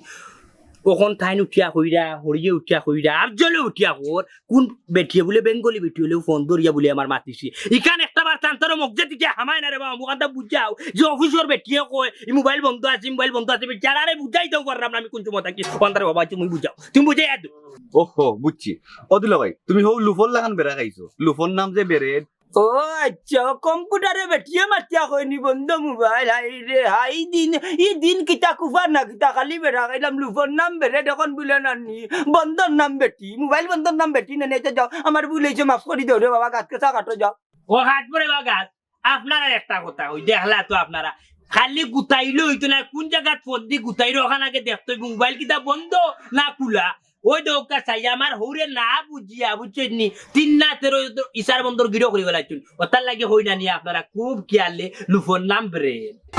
অখন তাইন উঠিয়া কইরা, হরিয়ে উঠিয়া কইরা, আর জলে উঠিয়া কর, কোন বেটিয়ে বুলে বেঙ্গলি বেটি অইলেও ফোন ধরিয়া বুলে আমার মাতিছি। ইখান একটা বার তান্তর মগজে দিকে হামায় না রে বাবা, মুখানটা বুঝাও যে অফিসর বেটিয়ে কয়, "ই মোবাইল বন্ধ আছে, মোবাইল বন্ধ আছে", বেচারারে বুঝাইতেও পারলাম না আমি কোন সময় থাকি। অন্তারে বাবা, তুমি বুঝাও, তুমি বুঝাই আর দেও। ওহো, বুঝছি। ও দুলা ভাই, তুমি হউ লুফর লাখান বেড়া খাইছো। লুফর নাম যে বেরেড। ও আচ্ছা, কম্পিউটারে বেটিয়ে মাতিয়া কয়নি বন্ধ মোবাইল। হায় রে, হায় দিন, ই দিন কিতা কুফার না কিতা, খালি বেড়া খাইলাম, লুফর নাম বেরেড, অখন বুলে নানি, বন্ধর নাম বেটি, মোবাইল বন্ধর নাম বেটি না, নেই তো যাও, আমার ভুল অইছে, মাফ করি দেও রে বাবা, গাছ কেসা কাটো যাও। ও হাত পরে বা গাছ, আপনারা একটা কথা কই, দেখলা তো আপনারা, খালি গুতাইলে অইতো না, কোন জাগাত ফোন দি গুতাইলে অখান আগে দেখতে অইবো, মোবাইল কিতা বন্ধ না খুলা। ওই দৌকা চাই আমার হউরে না বুঝিয়া, বুঝছইন নি? তিন না তেরো ইসার বন্দর গিরো করি বেলাইছুন। ওটার লাগি হই না নি আপনারা খুব খেয়ালে লুফর নাম বেরেড।